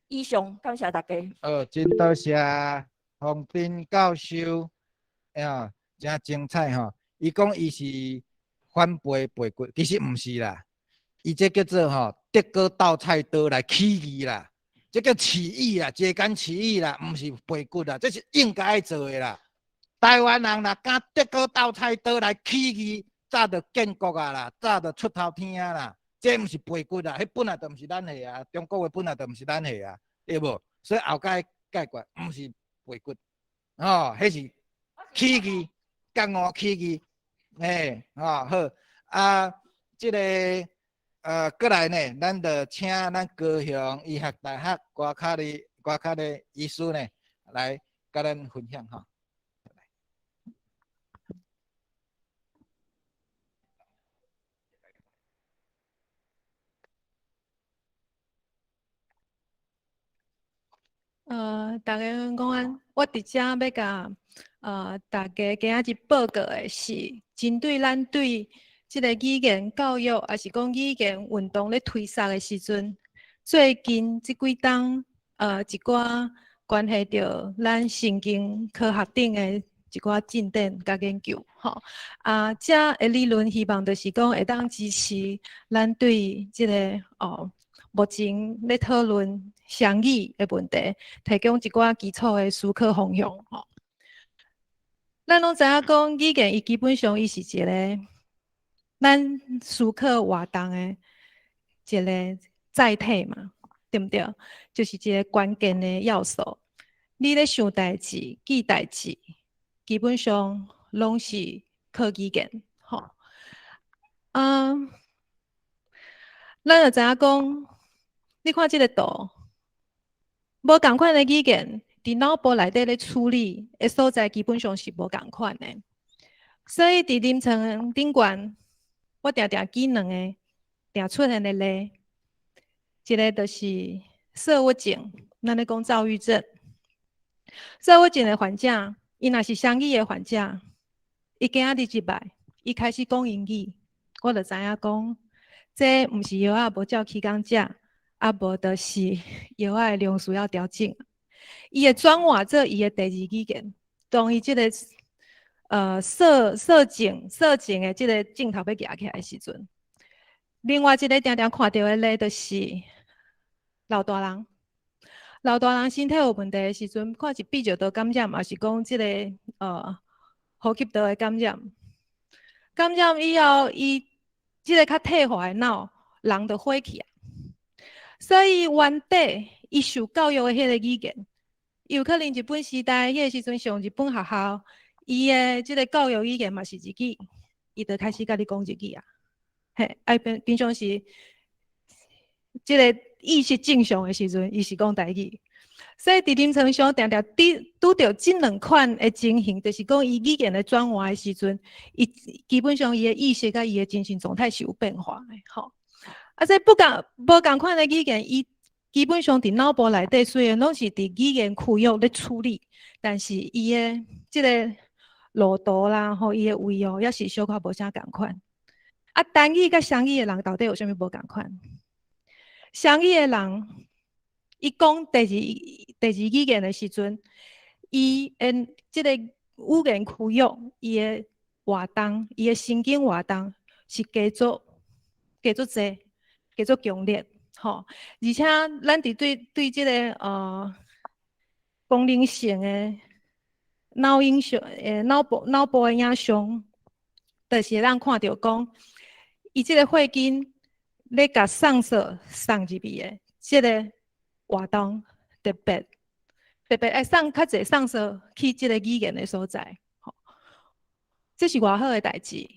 以上，感謝大家。好，真多謝洪斌教授，呀，真精彩吼。伊講伊是反背背骨，其實毋是啦。伊這叫做吼德國鬥菜刀來起義啦，這叫起義啦，揭竿起義啦，毋是背骨啦，這是應該愛做的啦。台灣人若敢德國鬥菜刀來起義，早就建國啊啦，早就出頭天啊啦。這毋是背骨啦，彼本來就毋是咱的啊，中國話本來就毋是咱的啊，對無？所以後蓋解決毋是背骨，吼，彼是起義，覺悟起義，嘿，吼好啊，這个過來呢，咱就請咱高雄醫學大學外科的外科的醫師呢，來佮咱分享吼。大家午安，我佇遮欲共大家今仔日報告的是，針對咱對這个語言教育，抑是講語言運動咧推捒的時陣，最近這幾冬一寡關係著咱神經科學頂的一寡進展佮研究，吼。啊，這个理論希望就是講會當支持咱對這个目前咧討論雙語的問題，提供一寡基礎的思考方向。吼，咱攏知影講語言，伊基本上伊是一个咱思考活動的一个載體嘛，對毋對？就是一个關鍵的要素。你咧想代誌、記代誌，基本上攏是靠語言。吼，啊，咱就知影講，你看這个圖，無仝款的語言，佇腦部內底咧處理的所在，基本上是無仝款的。所以佇臨床頂懸，我定定舉兩个定出現的例，一个就是躁鬱症，咱咧講躁鬱症。躁鬱症的患者，伊若是雙語的患者，伊今仔日入來，伊開始講英語，我就知影講，這毋是藥仔無照起工食。啊，無就是藥仔的量需要調整。伊會轉換做伊的第二語言，當伊這个躁症的這个症頭欲舉起來的時陣。另外一个定定看著的例就是老大人，老大人身體有問題的時陣，看是泌尿道感染，抑是講這个呼吸道的感染。感染以後，伊這个較退化的腦，人就火去啊。所以原底伊受教育的彼個語言，有可能日本時代彼個時陣上日本學校，伊的這个教育語言嘛是日語，伊就開始共你講日語啊。嘿，啊平平常時，這个意識正常的時陣，伊是講台語。所以佇臨床上定定拄著這兩款的情形，就是講伊語言的轉換的時陣，伊基本上伊的意識佮伊的精神狀態是有變化的，吼。啊，這不仝無仝款的語言，伊基本上佇腦部內底雖然攏是佇語言區域咧處理，但是伊的這个路途啦，吼，伊的位哦，抑是小可無啥仝款。啊，單語佮雙語的人到底有啥物無仝款？雙語的人，伊講第二語言的時陣，伊的這个語言區域，伊的活動，伊的神經活動是加足加足濟。加足強烈，吼！而且咱佇對對這个功能性的腦影像，腦部的影像，就是會當看著講，伊這个血筋咧共送素送入去的，這个活動特別特別愛送較濟送素去這个語言的所在，吼！這是偌好的代誌，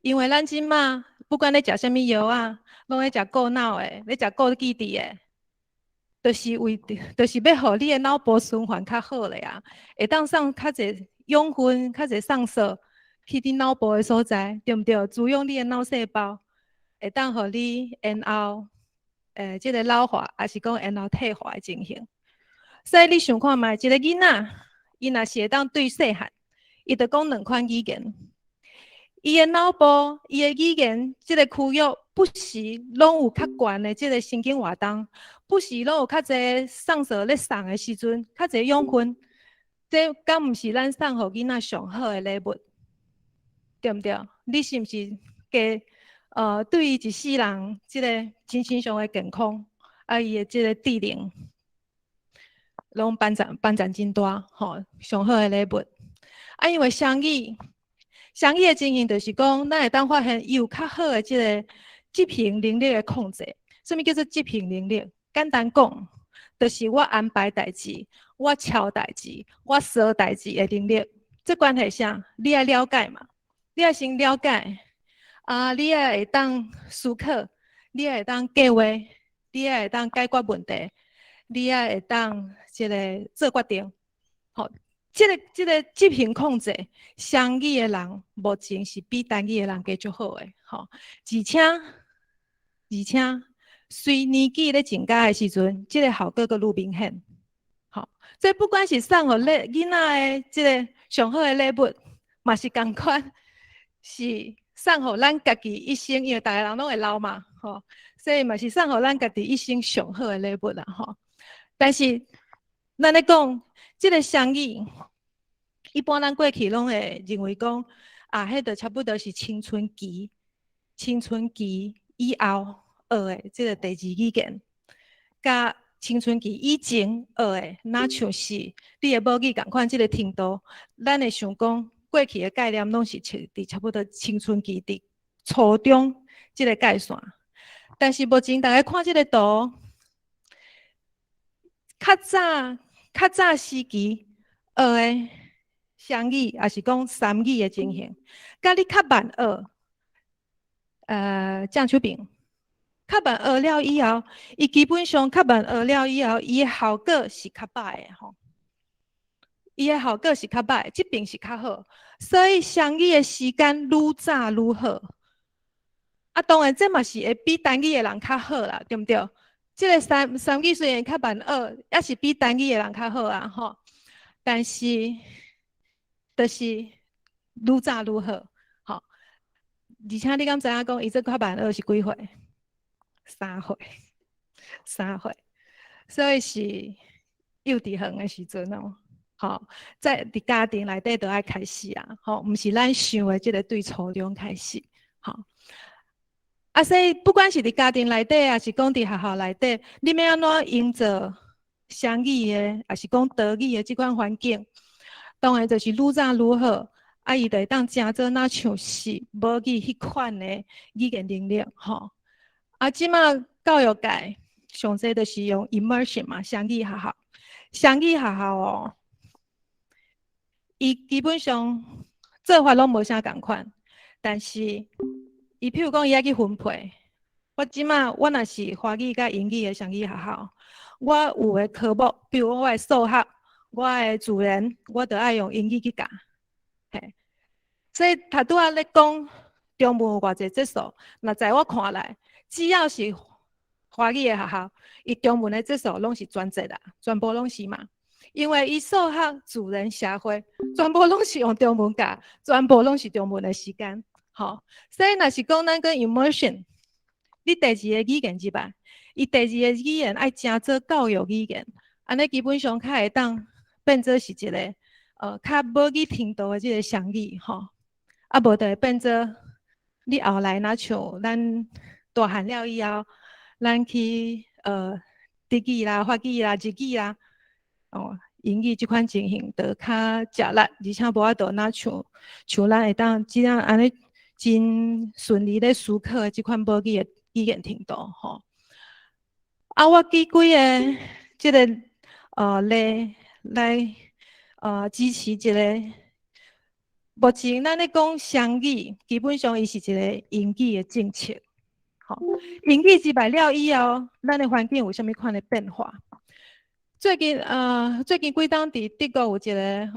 因為咱這馬。不管咧食啥物藥仔，攏咧食顧腦的，咧食顧記憶的，就是為著，就是欲予你的腦部循環較好咧啊，會當送較濟養分、較濟送素去你腦部的所在，對毋對？滋養你的腦細胞，會當予你延後，這个老化，抑是講延後退化的情形。所以你想看覓，一个囡仔，伊若是會當對細漢，伊就講兩款語言。伊的腦部，伊的語言，這个區域不時攏有較懸的這个神經活動，不時攏有較濟送素咧送的時陣，較濟養分，這敢毋是咱送予囡仔上好的禮物？對毋對？你是毋是加對伊一世人這个精神上的健康，啊，伊的這个智能，攏幫助幫助真大，吼，上好的禮物。啊，因為雙語。雙語的情形就是講，咱會當發現伊有較好的這个執行能力的控制。啥物叫做執行能力？簡單講，就是我安排代誌，我敲代誌，我說代誌的能力。這關係啥？你愛了解嘛？你愛先了解。啊，你愛會當思考，你愛會當計劃，你愛會當解決問題，你愛會當這个做決定。吼，這個執行控制，雙語的人目前是比單語的人加足好的。吼，而且隨年紀咧增加的時陣，這个效果閣愈明顯。吼，所以不管是送予禮囡仔的這个上好的禮物，嘛是仝款，是送予咱家己一生，因為逐个人攏會老嘛，吼，所以嘛是送予咱家己一生上好的禮物啦，吼。但是咱咧講這个雙語，一般咱過去攏會認為講，啊，彼就差不多是青春期，青春期以後學的這个第二語言，佮青春期以前學的，若像是你的母語仝款這个程度，咱會想講過去的概念攏是佇差不多青春期佇初中這个界線。但是目前大家看這个圖，較早時期學的雙語，抑是講三語的情形，佮你較慢學，鄭秋萍，較慢學了以後，伊基本上較慢學了以後，伊的效果是較歹的吼。伊的效果是較歹，這邊是較好，所以雙語的時間愈早愈好。啊，當然這嘛是會比單語的人較好啦，對毋對？這个三語雖然較慢學，也是比單語的人較好啊，吼。但是，就是愈早愈好，吼。而且你敢知影講，伊這較慢學是幾歲？3歲，3歲，所以是幼稚園的時陣哦。吼，在佇家庭內底就愛開始啊，吼，毋是咱想的這个對初中開始，吼。啊，所以不管是佇家庭內底，抑是講佇學校內底，你欲按怎營造雙語的，抑是講多語的這款環境，當然就是愈早愈好。啊，伊就會當成做若像是母語彼款的語言能力，吼。啊，這馬教育界上濟就是用 immersion 嘛，雙語學校，雙語學校哦，伊基本上做法攏無啥仝款，但是伊譬如講伊愛去分配，我這馬我若是華語佮英語的雙語學校，我有的科目，比如我的數學、我的自然，我就愛用英語去教。嘿，所以頭拄仔咧講中文有偌濟節數，若在我看來，只要是華語的學校，伊中文的節數攏是全節啦，全部攏是嘛。因為伊數學、自然、社會，全部攏是用中文教，全部攏是中文的時間。吼，所以若是講咱講 immersion，你第二个語言入來，伊第二个語言愛成做教育語言，按呢基本上較會當變做是一个較母語程度的這个雙語吼，啊無就會變做你後來若像咱大漢了以後，咱去德語啦、法語啦、日語啦，哦，英語這款情形就較食力，而且無法度若像咱會當這樣按呢真順利咧思考的這款母語的語言程度吼。啊，我舉幾个這个例來支持一个。目前咱咧講雙語，基本上伊是一个英語的政策。吼，英語入來了以後，咱的環境有啥物款的變化？最近幾冬佇德國有一个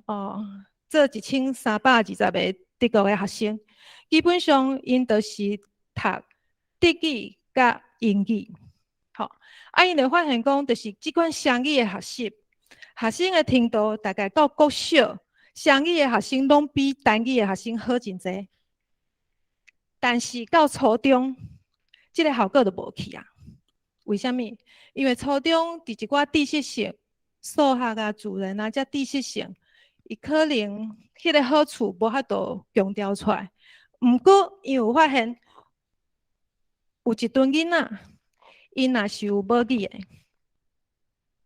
做1320個德國的學生，基本上𪜶就是讀德語佮英語。吼，啊，𪜶就發現講，就是這款雙語的學習，學生的程度大概到國小，雙語的學生攏比單語的學生好真濟。但是到初中，這个效果就無去啊。為啥物？因為初中佇一寡知識性、數學啊、自然啊，這知識性，伊可能彼个好處無法度強調出來。毋過，𪜶有發現，有一陣囡仔，𪜶若是有母語的，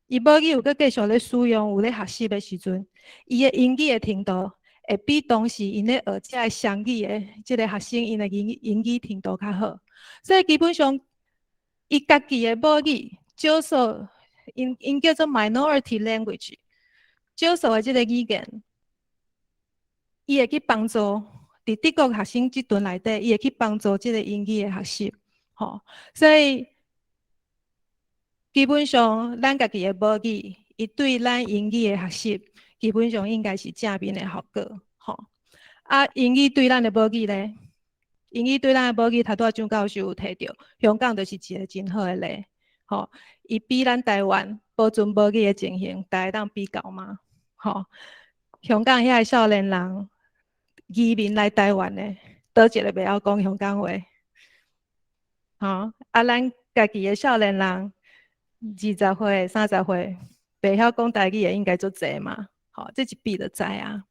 伊母語有閣繼續咧使用，有咧學習的時陣，伊的英語的程度會比當時𪜶咧學這个雙語的這个學生，𪜶的英語程度較好。所以基本上，伊家己的母語，少數，𪜶叫做 minority language，少數的這个語言，伊會去幫助佇佇德國學生這陣內底，伊會去幫助這个英語的學習，吼，所以基本上咱家己的母語，伊對咱英語的學習，基本上應該是正面的效果，吼。啊，英語對咱的母語咧，英語對咱的母語，頭拄仔張教授有提著，香港就是一个真好的例，吼，伊比咱台灣保存母語的情形，大家會當比較嗎？吼，香港遐个少年人移民來台灣的，佗一个袂曉講香港話？吼，啊，咱家己的少年人，20歲、30歲，袂曉講台語的應該足濟嘛？吼，這一比就知啊。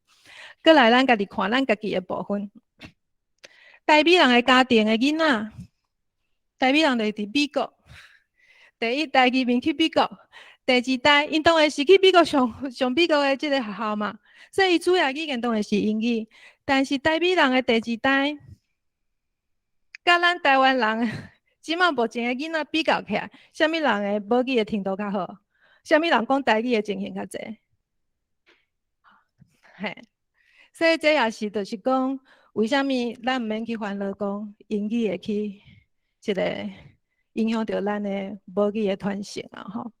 閣來，咱家己看咱家己的部分，台美人的家庭的囡仔，台美人就是佇美國，第一代移民去美國，第二代𪜶當然是去美國上上美國的這个學校嘛，所以伊主要語言當然是英語。但是台美人的第二代，佮咱台灣人這馬目前的囡仔比較起來，啥物人的母語的程度較好？啥物人講台語的情形較濟？嘿，所以這也是就是講，為啥物咱毋免去煩惱講英語會去這个影響著咱的母語的傳承啊吼。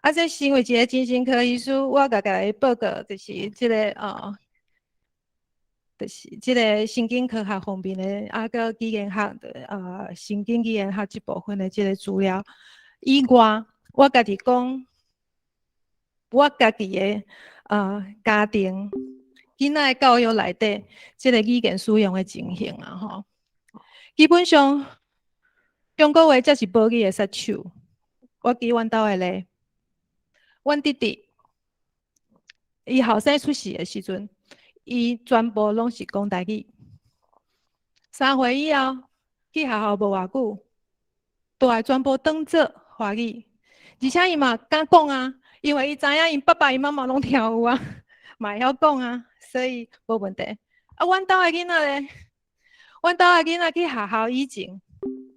啊，這身為一个精神科醫師，我共家己報告就是這个哦，就是這个神經科學方面的，啊，閣語言學的，神經語言學這部分的這个資料以外，我家己講，我家己的家庭囡仔的教育內底，這个語言使用的情形啊吼，基本上中國話才是母語的殺手。我舉阮兜的例，阮弟弟，伊後生出世的時陣，伊全部攏是講台語。3歲以後去學校無偌久，都愛全部轉做華語，而且伊嘛敢講啊，因為伊知影𪜶爸爸𪜶媽媽攏聽有啊，嘛會曉講啊，所以無問題。啊，阮兜的囡仔咧，阮兜的囡仔去學校以前，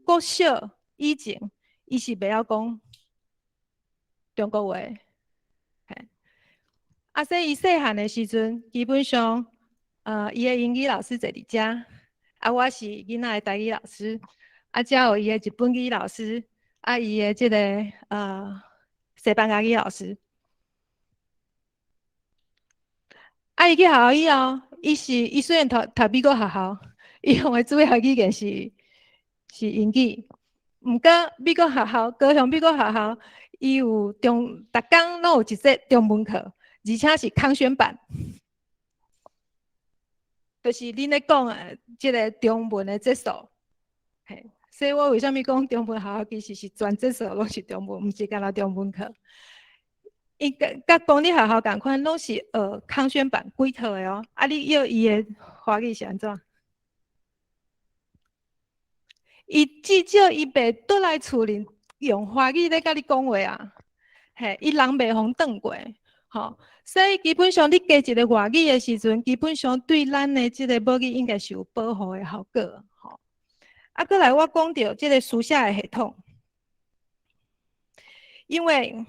國小以前，伊是袂曉講中國話。嘿，啊，所以伊細漢的時陣，基本上，伊的英語老師坐佇遮，啊，我是囡仔的台語老師，啊，才有伊的日本語老師，啊，伊的這个西班牙語老師。啊，伊去學校以後，伊是伊雖然讀讀美國學校，伊用的主要語言是是英語。毋過美國學校，高雄美國學校，伊有中，逐工攏有一節中文課，而且是康軒版，就是恁咧講的這个中文的節數。嘿，所以我為啥物講中文學校其實是全節數攏是中文，毋是干焦中文課。伊佮佮公立學校仝款，攏是學康軒版幾套的哦。啊，你約伊的華語是按怎？伊至少伊袂倒來厝裡用華語咧佮你講話啊。嘿，伊人袂予轉過，吼。所以基本上你加一个外語的時陣，基本上對咱的這个母語應該是有保護的效果，吼。啊，閣來我講著這个書寫的系統，因為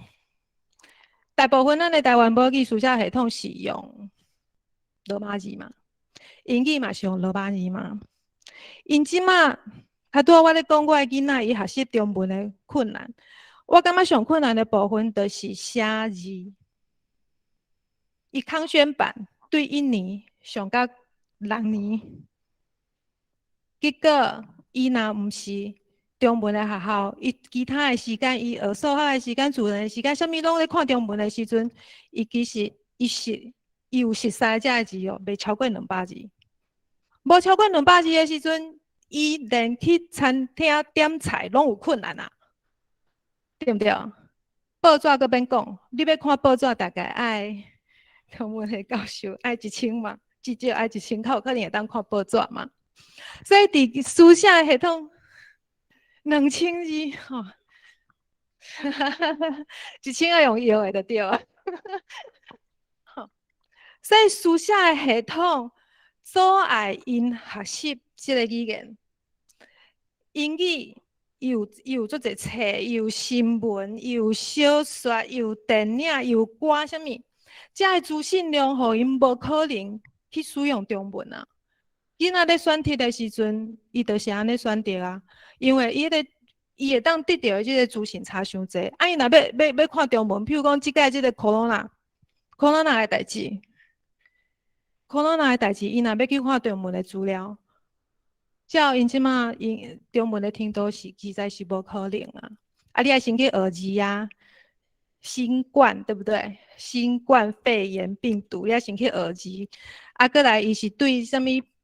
大部分咱的台灣母語書寫系統是用羅馬字嘛，英語嘛是用羅馬字嘛。𪜶這馬較拄仔我咧講我的囡仔伊學習中文的困難，我感覺上困難的部分就是寫字。伊康軒版對一年上到6年，結果伊若毋是中文的學校，伊其他的時間，伊學數學的時間、自然的時間，啥物攏咧看中文的時陣，伊其實伊識伊有熟悉這个字哦，袂超過200字。無超過兩百字的時陣，伊連去餐廳點菜攏有困難啊，對毋對？報紙閣免講，你欲看報紙，大概愛中文的教授愛1000嘛，至少愛1000，較有可能會當看報紙嘛。所以佇書寫系統2000字吼，1000愛用搖的就對啊。所以書寫的系統阻礙𪜶學習這个語言。英語伊有伊有足濟冊，伊有新聞，伊有小說，伊有電影，伊有歌，啥物？這个資訊量，予𪜶無可能去使用中文啊。囡仔咧選擇的時陣，伊就是按呢選擇啊，因為伊個伊會當得著的這個資訊差傷濟。啊，伊若欲看中文，譬如講這擺這個 corona，corona 的代誌，corona 的代誌，伊若欲去看中文的資料，照𪜶這馬𪜶中文的程度是實在是無可能啊！啊，你愛先去學字啊，新冠對不對？新冠肺炎病毒，你愛先去學字，啊，閣來伊是對啥物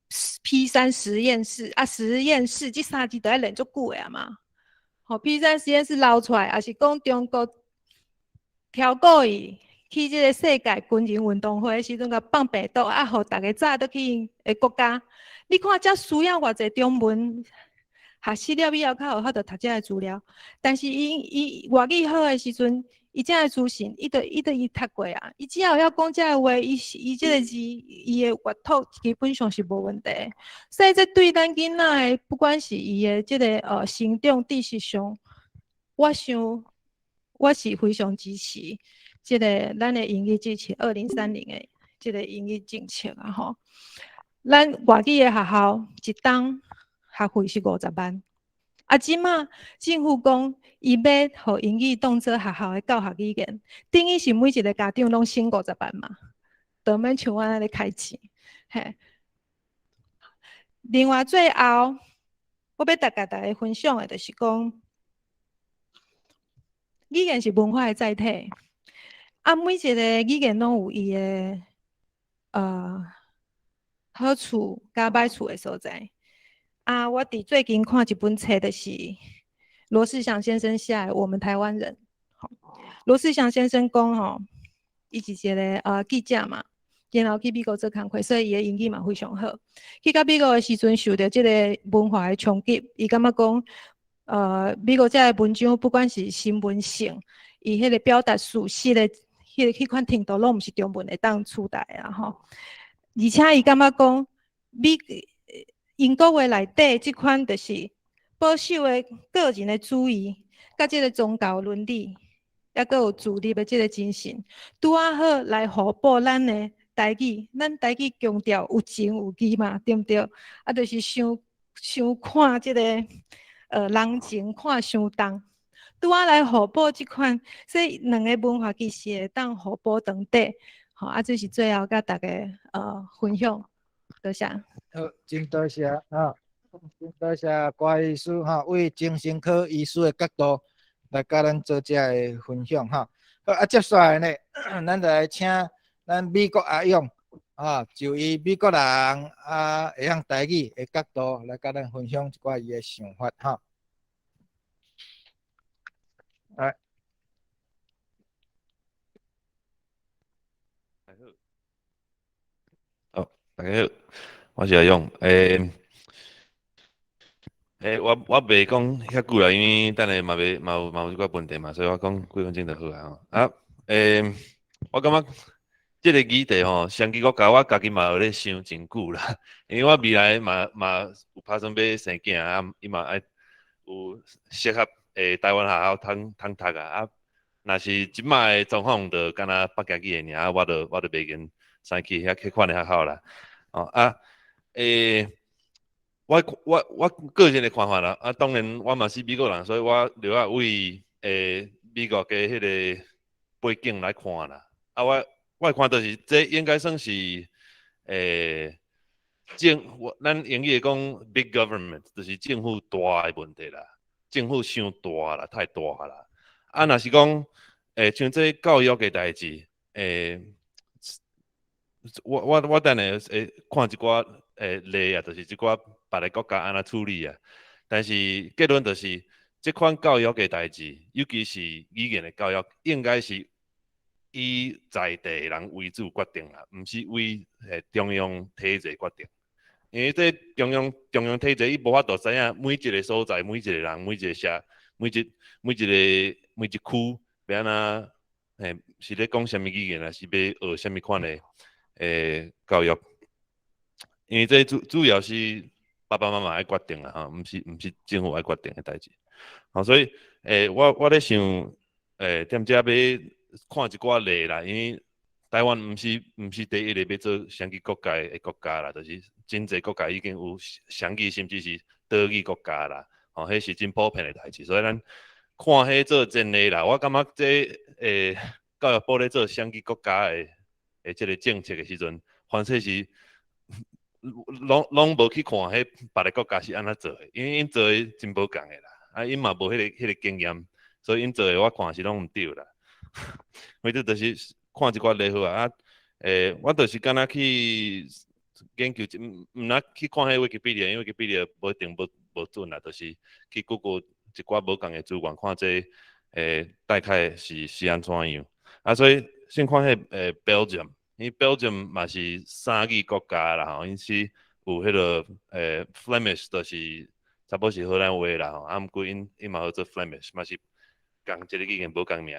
P3實驗室啊，實驗室這三字都愛練足久的啊嘛。吼，P3實驗室流出來，抑是講中國挑故意去這個世界軍人運動會的時陣，共放病毒啊，予逐家走倒去𪜶的國家。你看，這需要偌濟中文學習了以後，較有法度讀這个資料。但是伊伊外語好的時陣，伊這个資訊，伊就伊讀過啊。伊只要會曉講這个話，伊伊這个字，伊的閱讀基本上是無問題。所以這對咱囡仔的，不管是伊的這個成長知識上，我想我是非常支持這個咱的英語支持2030的這個英語政策啊吼。咱外語的學校一冬學費是50萬，啊，這馬政府講伊欲予英語當做學校的教學語言，等於是每一個家長攏省五十萬嘛，都免像阮按呢開錢，嘿。另外最後，我欲共大家分享的，就是講語言是文化的載體，啊，每一個語言攏有伊的好處佮歹處的所在。啊，我佇最近看一本冊，就是羅世祥先生寫的《我們台灣人》。羅世祥先生講吼，伊是一個記者嘛，然後去美國做工課，所以伊的英語嘛非常好。去到美國的時陣，受著這個文化的衝擊，伊感覺講，美國這个文章不管是新聞性，伊彼個表達事實的彼個彼款程度，攏毋是中文會當取代啊吼。而且伊感覺講，美英國話內底這款就是保守的個人的主義，佮這個宗教倫理，抑閣有自立的這個精神，拄仔好來互補咱的台語。咱台語強調有情有義嘛，對毋對？啊，就是傷傷看這個人情看傷重，拄仔來互補這款，所以兩个文化其實會當互補長短。吼，啊，這是最後佮大家分享，多謝。好，真多謝啊，真多謝郭醫師哈，為精神科醫師的角度來佮咱做這个分享哈。好，啊，接下來呢，咱就來請咱美國阿勇啊，就以美國人啊會曉台語的角度來佮咱分享一寡伊的想法哈。來。好，大家好，我是阿勇。欸欸，我袂講遐久啦，因為等下嘛欲嘛有嘛有一寡問題嘛，所以我講幾分鐘就好啊。吼啊，欸，我感覺這個議題吼，雙語國家我家己嘛有咧想真久啦，因為我未來嘛嘛有拍算欲生囝啊，伊嘛愛有適合台灣學校通通讀啊。啊，若是這擺的狀況，就敢若北京語的爾，我就袂願送去遐彼款的學校啦。哦啊，欸，我個人的看法啦，啊，當然我嘛是美國人，所以我著愛為美國的彼個背景來看啦。啊，我看著是這應該算是政，咱英語會講 big government，就是政府大的問題啦，政府傷大啦，太大啦。啊，若是講像這教育的代誌，我等下會看一寡例啊，就是這寡別个國家按怎處理啊。但是結論就是，這款教育的代誌，尤其是語言的教育，應該是以在地的人為主決定啦，毋是為中央體制決定。因為這中央體制伊無法度知影每一個所在、每一個人、每一個社、每一個每一區欲按怎是咧講啥物語言，還是欲學啥物款的教育。因為這主要是爸爸媽媽愛決定啦，吼，毋是政府愛決定的代誌。吼，所以我咧想，踮遮欲看一寡例啦，因為台灣毋是第一个欲做雙語國家的國家啦，就是真濟國家已經有雙語，甚至是多語國家啦。吼，彼是真普遍的代誌，所以咱看彼做前例啦。我感覺這教育部咧做雙語國家的這个政策的時陣，凡勢是攏無去看彼別个國家是按怎做的，因為𪜶做的真無仝的啦，啊，𪜶嘛無彼个經驗，所以𪜶做的我看是攏毋對啦。反正就是看一寡例好啊，啊，我就是敢若去研究一，毋若去看彼 Wikipedia，因為 Wikipedia 無一定無準啦，就是去 Google 一寡無仝的資源，看這大概是按怎樣。啊，所以先看彼Belgium，因為 Belgium 嘛是三語國家啦吼，𪜶是有彼个Flemish，就是差不多是荷蘭話啦吼，啊，毋過𪜶嘛號做 Flemish，嘛是仝一个語言無仝名，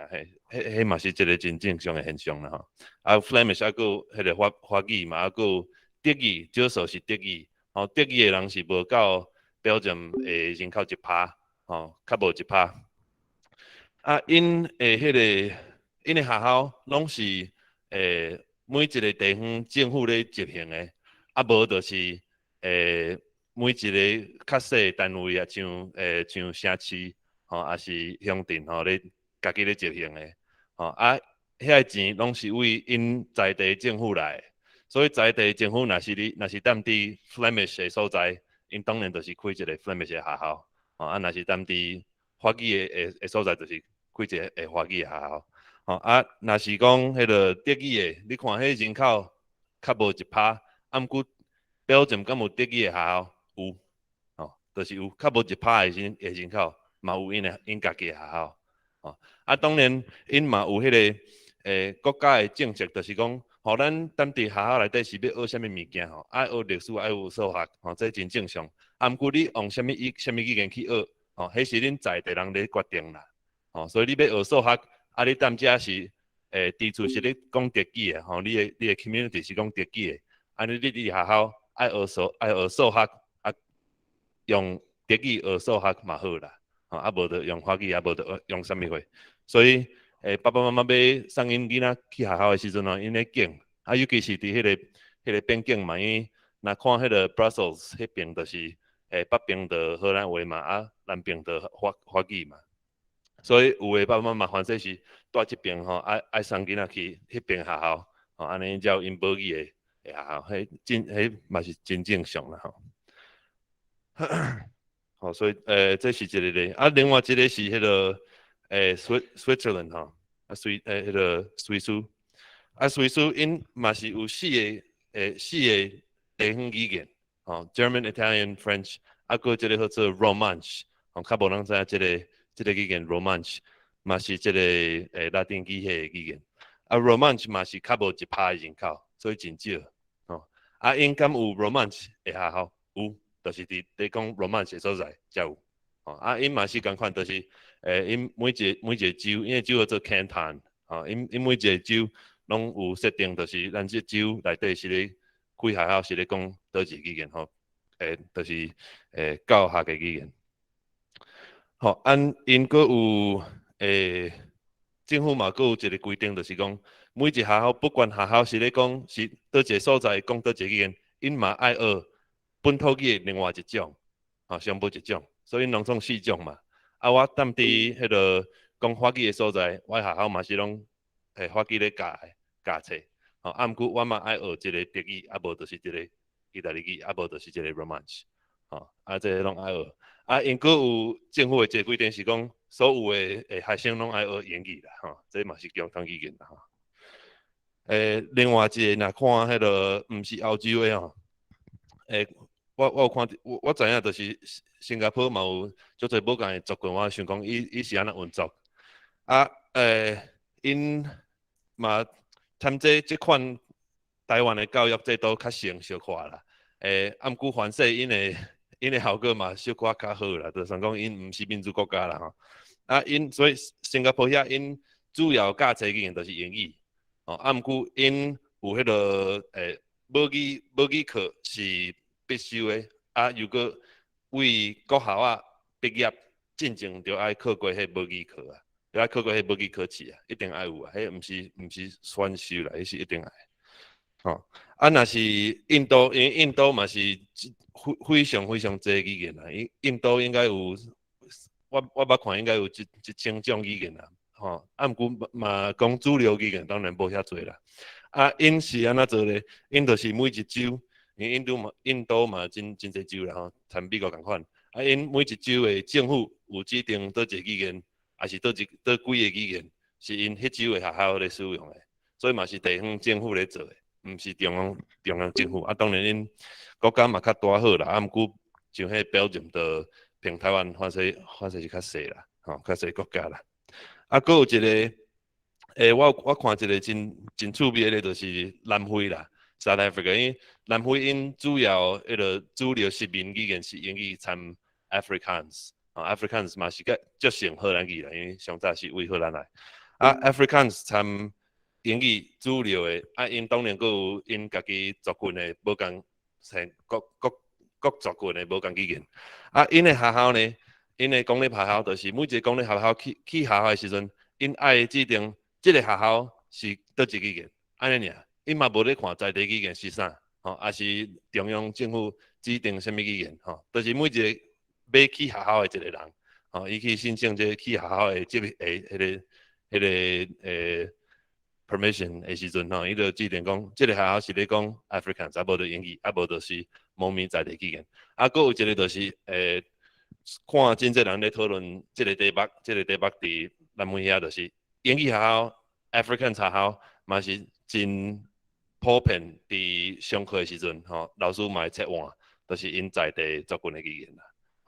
彼嘛是一个真正常的現象啦吼。啊，Flemish 啊，閣有彼个法語嘛，啊，閣有德語，少數是德語，吼，德語的人是無夠 Belgium 的人口1%，吼，較無1%。啊，𪜶的學校攏是每一个地方政府咧執行的，啊無就是每一个較細的單位啊，像城市吼，抑是鄉鎮吼咧家己咧執行的，吼啊，遐个錢攏是為𪜶在地政府來的，所以在地政府若是踮佇 Flemish 的所在，𪜶當然就是開一个 Flemish 的學校，吼啊，若是踮佇法語的所在，就是開一个法語的學校。吼啊，若是講彼个德語的，你看彼人口較無1%，啊，毋過 Belgium 敢有德語的學校？有，吼，就是有較無1%的人口，嘛有𪜶家己的學校。吼，啊，當然𪜶嘛有彼个國家的政策，就是講，予咱踮佇學校內底是欲學啥物物件吼，愛學歷史，愛有數學，吼，這真正常。啊，毋過你用啥物語言去學，吼，彼是恁在地人咧決定啦。吼，所以你欲學數學，啊，你踮遮是地處是咧講德語的，吼，你的 community 是講德語的，按呢你佇學校愛學數學，啊，用德語學數學嘛好啦，吼，啊無就用法語，啊無就用啥物貨。所以爸爸媽媽欲送𪜶囡仔去學校的時陣吼，𪜶咧揀，啊，尤其是佇彼个邊境嘛，因為若看彼个 Brussels 彼邊就是北邊就荷蘭話嘛，啊南邊就法語嘛。所以有的爸爸媽媽凡勢是蹛這邊吼，愛送囡仔去彼邊學校，吼，按呢才有𪜶母語的學校，彼嘛是真正常啦吼。好，所以這是一个例，啊，另外一个是彼个Switzerland 吼，啊彼个瑞士，啊瑞士𪜶嘛是有四个地方語言，吼，German、Italian、French，啊，閣這个號做 Romansh，吼，較無人知影這个語言 Romansh，嘛是這个拉丁語系的語言，啊 Romansh 嘛是較無1%的人口，所以真少，吼，啊𪜶敢有 Romansh 的學校？有，就是佇講 Romansh 的所在才有，吼，啊𪜶嘛是仝款，就是𪜶每一個州，因為州號做 Canton，吼，𪜶每一個州攏有設定，就是咱這州內底是咧開學校是咧講佗一個語言，吼，就是教學的語言。吼，按𪜶閣有政府嘛閣有一個規定，就是講每一學校不管學校是咧講是佗一個所在講佗一個語言，𪜶嘛愛學本土語的另外一種，吼，上無一種，所以攏總四種嘛。啊，我踮佇彼个講法語的所在，我學校嘛是攏法語咧教的教冊，吼，啊，毋過我嘛愛學一个德語，啊無就是一个意大利語，啊無就是一个 Romansh，吼，啊，這個攏愛學。啊，𪜶閣有政府的一個規定是講，所有的學生攏愛學英語啦，吼，這嘛是共同語言啦，吼。另外一個若看彼个毋是歐洲的吼，我有看，我知影就是新加坡嘛有足濟無仝的族群，我想講伊是按怎運作。啊，𪜶嘛參這款台灣的教育制度較成小可啦。啊，毋過凡勢𪜶的效果嘛小可較好啦，就算講𪜶毋是民主國家啦吼。啊，𪜶所以新加坡遐𪜶主要教冊語言就是英語。哦，啊，毋過𪜶有彼个母語課是必修的，啊，如果為國校仔畢業進前，就愛考過彼母語課啊，你愛考過彼母語考試啊，一定愛有啊，彼毋是選修啦，彼是一定愛。吼，啊，若是印度，因為印度嘛是非非常非常濟語言啊，印度應該有，我捌看應該有一千種語言啊，吼，啊，毋過嘛講主流語言當然無遐濟啦。啊，𪜶是按怎做咧？𪜶就是每一州，因為印度嘛真濟州啦吼，親美國仝款。啊，𪜶每一州的政府有指定佗一个語言，抑是佗幾个語言，是𪜶彼州的學校咧使用的，所以嘛是地方政府咧做的，毋是中央政府。啊，當然𪜶國家嘛較大好啦，啊，毋過像彼 Belgium 就比台灣反正是較細啦，吼，較細國家啦。啊，閣有一个，我看一个真趣味的，就是南非啦，South Africa，因為南非𪜶主要彼个主流殖民語言是英語摻 Afrikaans，啊，Afrikaans 嘛是較足像荷蘭語啦，因為上早是為荷蘭來。啊，Afrikaans 摻英語主流的，啊，𪜶當然閣有𪜶家己族群的無仝，成各各族群的無仝語言。啊，𪜶的學校呢，𪜶的公立學校就是每一个公立學校去學校的時陣，𪜶愛指定這个學校是佗一語言，按呢爾，𪜶嘛無咧看在地語言是啥，吼，抑是中央政府指定啥物語言，吼，就是每一个欲去學校的一个人，吼，伊去申請這个去學校的這個彼個permission 的時陣，吼，伊就指定講，這个學校是咧講 Afrikaans，啊無就英語，啊無就是無名在地語言。啊，閣有一个就是看真濟人咧討論這个題目，這个題目佇南非遐就是英語學校、Afrikaans 學校嘛是真普遍，佇上課的時陣，吼，老師嘛會切換，就是𪜶在地族群的語言啦，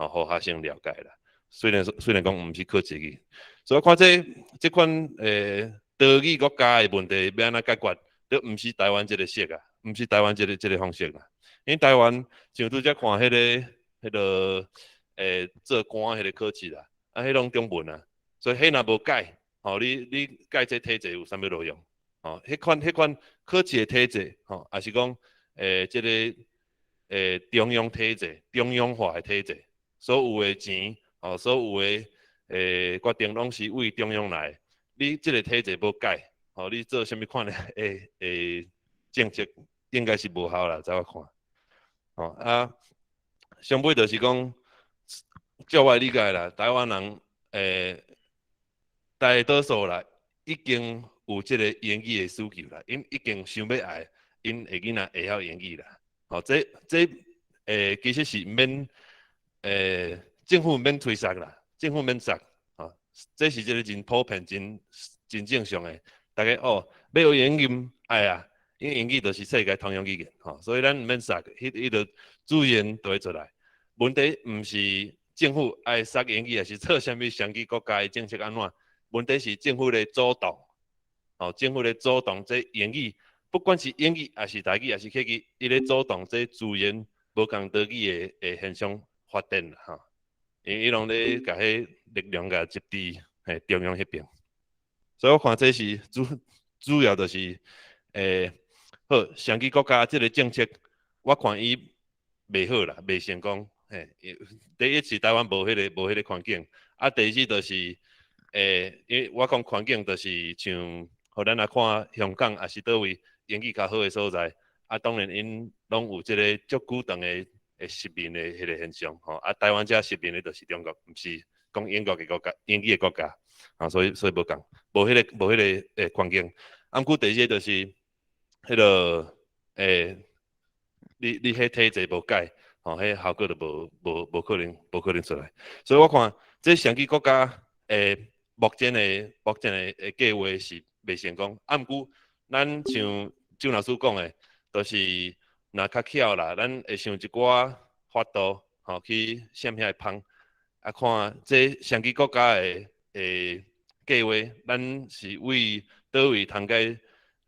吼，予學生了解啦。雖然講毋是考試語，所以我看這款多語國家的問題欲按怎解決，都毋是台灣這个式啊，毋是台灣這個方式啦。因為台灣像拄才看彼個做官彼个考試啦，啊，彼攏中文啊，所以彼若無改，吼，你改這體制有啥物路用？吼，彼款考試的體制，吼，抑是講這个中央體制、中央化的體制，所有的錢，吼，所有的決定攏是為中央來。你這个體制無改，吼，你做啥物款的政策，應該是無效啦，在我看。吼啊，上尾就是講，照我理解啦，台灣人大多數啦，已經有這个英語的需求啦，𪜶已經想欲愛，𪜶的囡仔會曉英語啦。吼，這其實是毋免政府毋免催促啦，政府免促，吼，這是一个真普遍、真正常的。逐家哦，欲學英語愛啊，因為英語就是世界通用語言，吼，所以咱毋免促，彼就自然就會出來。問題毋是政府愛促英語，抑是做啥物雙語國家的政策按怎？問題是政府咧主動，吼，政府咧主動這英語，不管是英語，抑是台語，抑是客語，伊咧主動這資源無仝多語的現象發展啦，吼。因伊攏咧共彼力量共集佇中央彼邊，所以我看這是主要就是，好，雙語國家這个政策，我看伊袂好啦，袂成功。嘿，第一是台灣無彼個環境，啊，第二就是，因為我講環境就是像，予咱來看香港抑是佗位英語較好的所在，啊，當然𪜶攏有這个足久長的殖民的彼个現象，吼，啊，台灣遮殖民的就是中國，毋是講英國的國家，英語的國家，啊，所以無仝，無彼個環境。啊，毋過第二個就是，彼個你彼體制無改，吼，彼效果就無可能出來。所以我看這雙語國家目前的計劃是袂成功。啊，毋過咱像周老師講的，就是若較巧啦，咱會想一寡法度，吼，去閃遐個縫，啊，看這雙語國家的計劃，咱是為佗位通共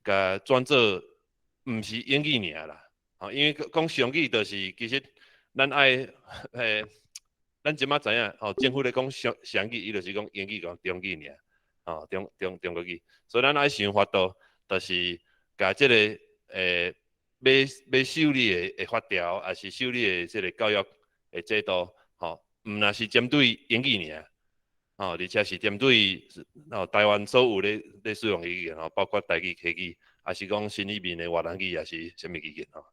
共轉做，毋是英語爾啦，吼，因為講雙語就是其實咱愛咱這馬知影，吼，政府咧講雙語，伊就是講英語佮中語爾，吼，中國語，所以咱愛想法度，就是共這個欲修理的法條，抑是修理的這个教育的制度，吼，毋若是針對英語爾，吼，而且是針對哦台灣所有咧使用的語言吼，包括台語、客語，抑是講新移民的越南語，抑是啥物語言吼，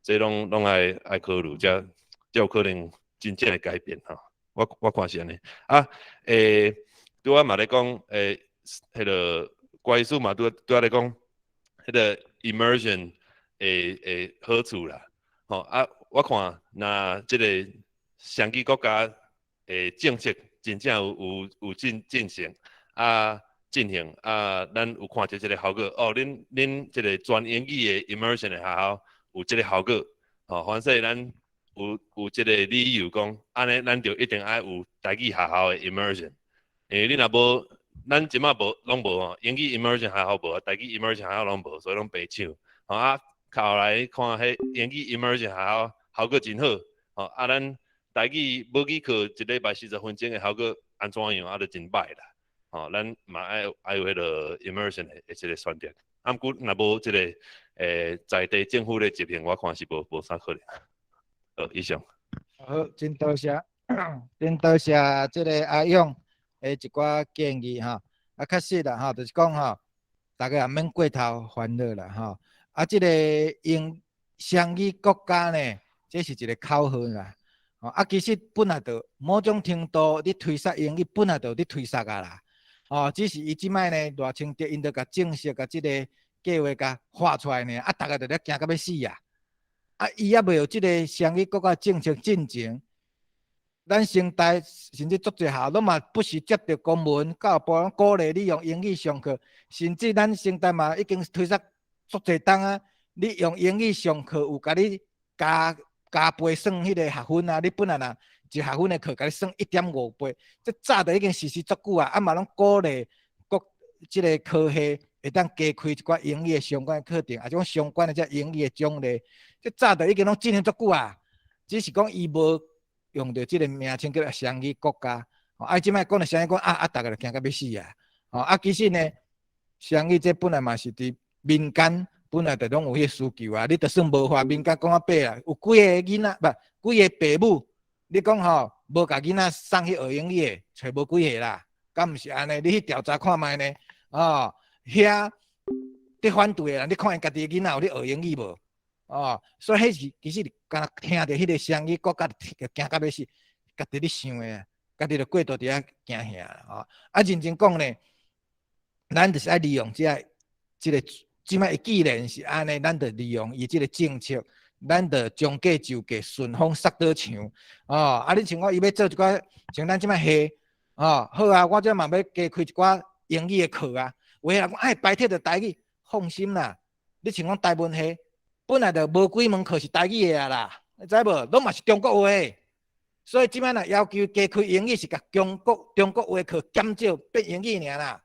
這攏愛考慮，才有可能真正的改變吼。我看是按呢。啊，拄仔嘛咧講，彼个關醫師嘛拄仔咧講，彼个 immersion 的好處啦，吼啊，我看若這个雙語國家的政策真正有進行啊進行啊，咱有看著這个效果哦，恁這个全英語的 immersion 的學校有這个效果，吼，反正咱有這个理由講，按呢咱就一定愛有台語學校的 immersion，因為你若無，咱這馬無攏無吼，英語 immersion 學校無，台語 immersion 學校攏無，所以攏白搶。吼啊，後來看彼英語 immersion 學校效果真好，吼啊，咱台語母語課一禮拜40分鐘的效果按怎樣，啊，就真歹啦。吼，咱嘛愛有彼个 immersion 的這个選擇。啊，毋過若無這个在地政府咧執行，我看是無啥可能。好，以上。好，真多謝，真多謝這个阿勇的一寡建議吼。啊，確實啦吼，就是講吼，大家也免過頭煩惱啦吼。啊，這个英雙語國家呢，這是一个口號啦。吼，啊，其實本來就某種程度，你推捒英語本來就咧推捒啊啦。哦，只是伊這擺呢，賴清德𪜶就共正式共這个計劃共畫出來呢，啊，逐个就咧驚甲欲死啊！啊，伊猶未有這个雙語國家政策進前，咱成大甚至足濟校攏嘛不時接著公文，教育部攏鼓勵你用英語上課，甚至咱成大嘛已經推捒足濟冬啊，你用英語上課有共你加倍算彼个學分啊，你本來若一學分的課，共你算1.5倍，這早就已經實施足久啊，啊嘛攏鼓勵各這个科系會當加開一寡英語的相關的課程，抑是講相關的這英語的獎勵，這早就已經攏進行足久啊，只是講伊無用著這个名稱叫做雙語國家，啊，這擺講著雙語國家，啊啊，逐个就驚甲欲死啊！吼啊，其實呢，雙語這本來嘛是佇民間本來就攏有彼個需求啊，你就算無法民間講啊白啊，有幾个囡仔，無幾个爸母，你講吼無共囡仔送去學英語的，揣無幾个啦，敢毋是按呢？你去調查看覓呢？哦，遐佇反對的人，你看𪜶家己的囡仔有咧學英語無？哦，所以彼是其實敢若聽著彼个雙語國家就驚甲欲死，家己咧想的，家己就過度佇遐驚嚇吼。啊，認真講呢，咱就是愛利用這个，這擺既然是按呢，咱就利用伊這个政策，咱就將計就計，順風捒倒牆。哦，啊，你像我伊欲做一寡，像咱這擺系，哦，好啊，我這嘛欲加開一寡英語的課啊。有的人講，哎，排斥著台語，放心啦，你像講台文系，本來就無幾門課是台語的啊啦，你知無？攏嘛是中國話，所以這擺若要求加開英語，是共中國話課減少變英語爾啦。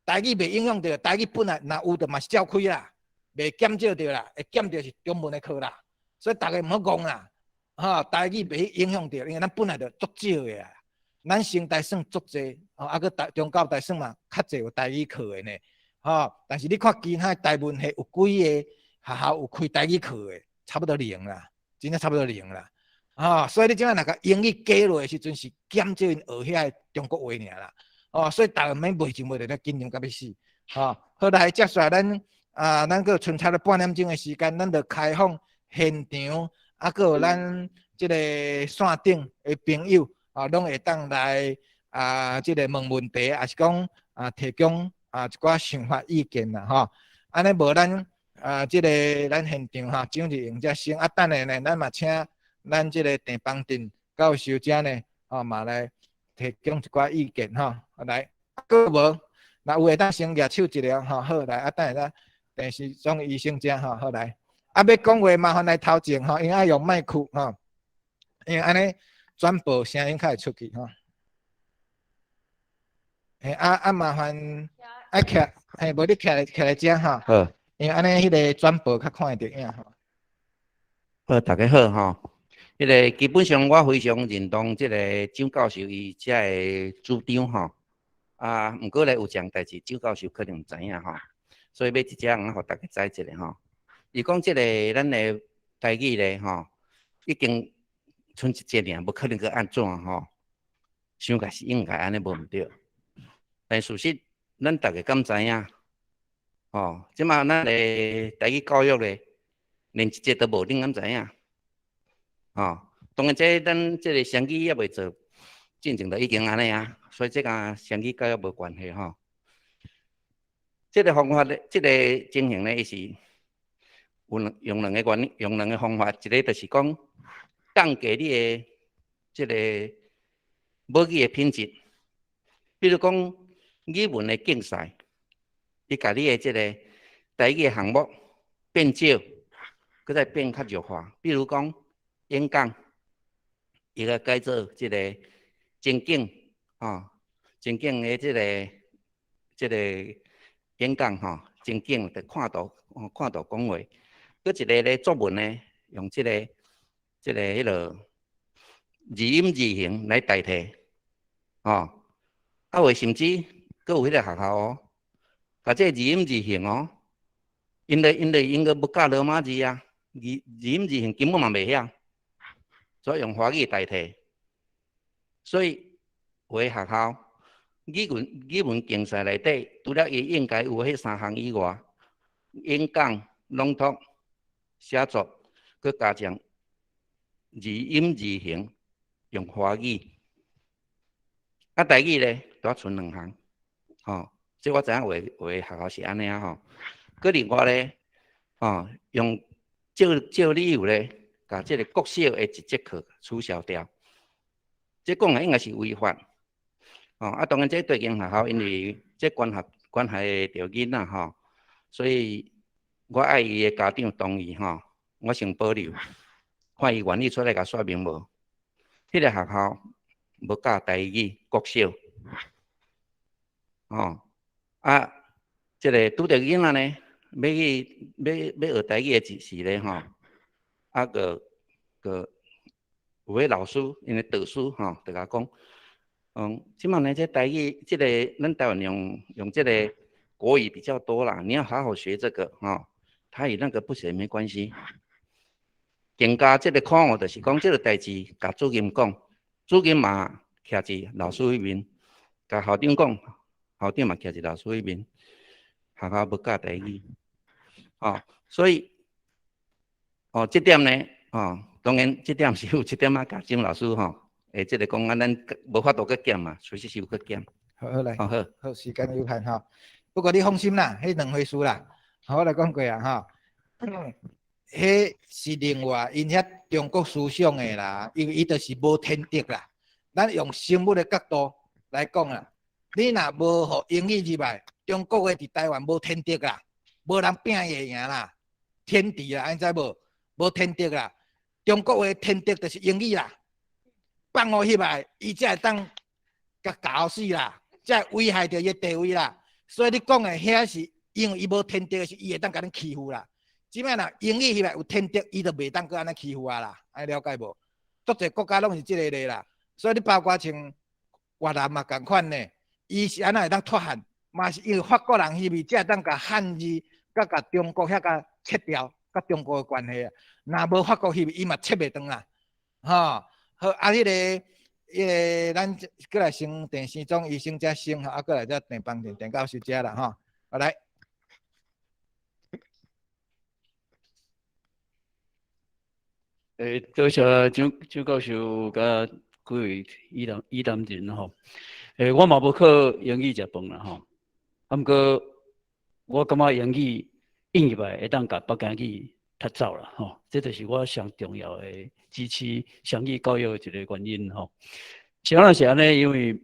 台語袂影響著，台語本來若有就嘛是照開啦，袂減少著啦，會減著是中文的課啦。所以逐家毋好戇啦，吼，台語袂影響著，因為咱本來就足少的啊。咱成大算足濟，吼，啊，閣台中教大算嘛較濟有台語課的呢，吼。但是你看其他台文系有幾个學校有開台語課的，差不多零啦，真正差不多零啦，吼。所以你這擺若共英語加落的時陣，是減少𪜶學遐个中國話爾啦，哦，所以逐家毋免袂就袂佇咧緊張甲欲死，吼。好來，接下來咱啊，咱閣剩差不多半點鐘的時間，咱就開放現場，啊，閣有咱這个線頂的朋友。啊，攏會當來啊，這个問問題，抑是講啊，提供啊一寡想法意見啦，吼。按呢無咱啊，這个咱現場吼，蔣日榮遮先啊，等下呢，咱嘛請咱這个鄭邦鎮教授遮呢，吼嘛來提供一寡意見吼。來，閣無？若有會當先舉手一下吼，好來，啊，等下咱鄭時中醫生遮吼，好來。啊，欲講話麻煩來頭前吼，因為愛用麥克吼，因為按呢轉播聲音較會出去吼。嘿，啊啊，麻煩愛徛，嘿，無你徛來遮吼。好。因為按呢彼个轉播較看會著影吼。好，大家好吼。彼个基本上我非常認同這个蔣教授伊遮个主張吼。啊，毋過咧有一項代誌，蔣教授可能毋知影吼，所以欲佇遮予大家知一下吼。伊講這个咱的台語咧吼，已經賰一節爾，無可能閣按怎吼。想共是應該按呢無毋對。但事實，咱逐家敢知影？哦，這馬咱的台語教育咧，連一節都無，恁敢知影？哦，當然這咱這个雙語猶未做，進前就已經按呢啊，所以這佮雙語教育無關係吼。這个方法咧，這个情形咧，伊是有兩用兩个原因，用兩个方法，一个就是講降低你的這个母語的品質，比如講語文的競賽，伊共你的這个台語的項目變少，閣再變較弱化。比如講演講，伊共改做這个情景，吼，情景的這个演講吼，情景就看圖，看圖講話。閣一个咧作文呢，用這个彼落字音字形來代替，吼。啊有甚至閣有彼个學校哦，共這个字音字形哦，𪜶閣欲教羅馬字啊，字音字形根本嘛袂曉，所以用華語代替。所以有的學校語文競賽內底，除了伊應該有彼三項以外，演講、朗讀、寫作，閣加上字音字形用華語。啊，台語咧，拄仔賰兩項，吼，這我知影有的學校是按呢啊吼。閣另外咧，吼，用借理由咧，共這个國小的一節課取消掉。這講來應該是違法。吼，啊，當然這對間學校因為這關係著囡仔吼，所以我愛伊的家長同意吼，我先保留，看伊願意出來共說明無。彼个學校無教台語國小，吼，啊，這个拄著囡仔呢，欲去欲學台語的時咧吼，啊，閣有个老師，𪜶的導師吼，就共講，這馬呢，這台語，這个咱台灣用這个國語比較多啦，你要好好學這個吼，他與那個不學沒關係。更加這个可惡就是講，這个代誌共主任講，主任嘛徛佇老師彼面，共校長講，校長嘛徛佇老師彼面，學校無教台語，吼，所以，哦，這點呢，哦，當然這點是有一點仔共蔣老師吼，會這个講啊，咱無法度閣減嘛，隨時是有閣減。好，好來，好好，好，時間有限吼，不過你放心啦，彼兩回事啦，好，我來講過啊，吼。彼是另外，𪜶遐中國思想的啦，因為伊就是無天敵啦。咱用生物的角度來講啦，你若無予英語入來，中國的佇台灣無天敵啦，無人拚伊會贏啦，天敵啦，你知無？無天敵啦，中國的天敵就是英語啦，放予彼擺，伊才會當共搞死啦，才會危害著伊的地位啦。所以你講的遐是因為伊無天敵，是伊會當共恁欺負啦。這擺若英語彼擺有天敵，伊就袂當閣按呢欺負啊啦，按呢了解無？足濟國家攏是這个例啦，所以你包括像越南嘛仝款呢，伊是按怎會當脫漢，嘛是因為法國人彼邊才會當共漢字佮共中國遐共切掉，佮中國的關係啊。若無法國彼邊，伊嘛切袂斷啦，吼。好啊，彼个咱過來先鄭生總醫生遮先吼，啊過來才鄭邦鄭鄭教授遮啦吼。好來。多謝蔣教授佮幾位與談人吼。我嘛無靠英語食飯啦吼，啊，毋過我感覺英語應入來會當共北京語踢走啦吼，這就是我上重要的支持雙語教育的一个原因吼。是按怎是按呢？因為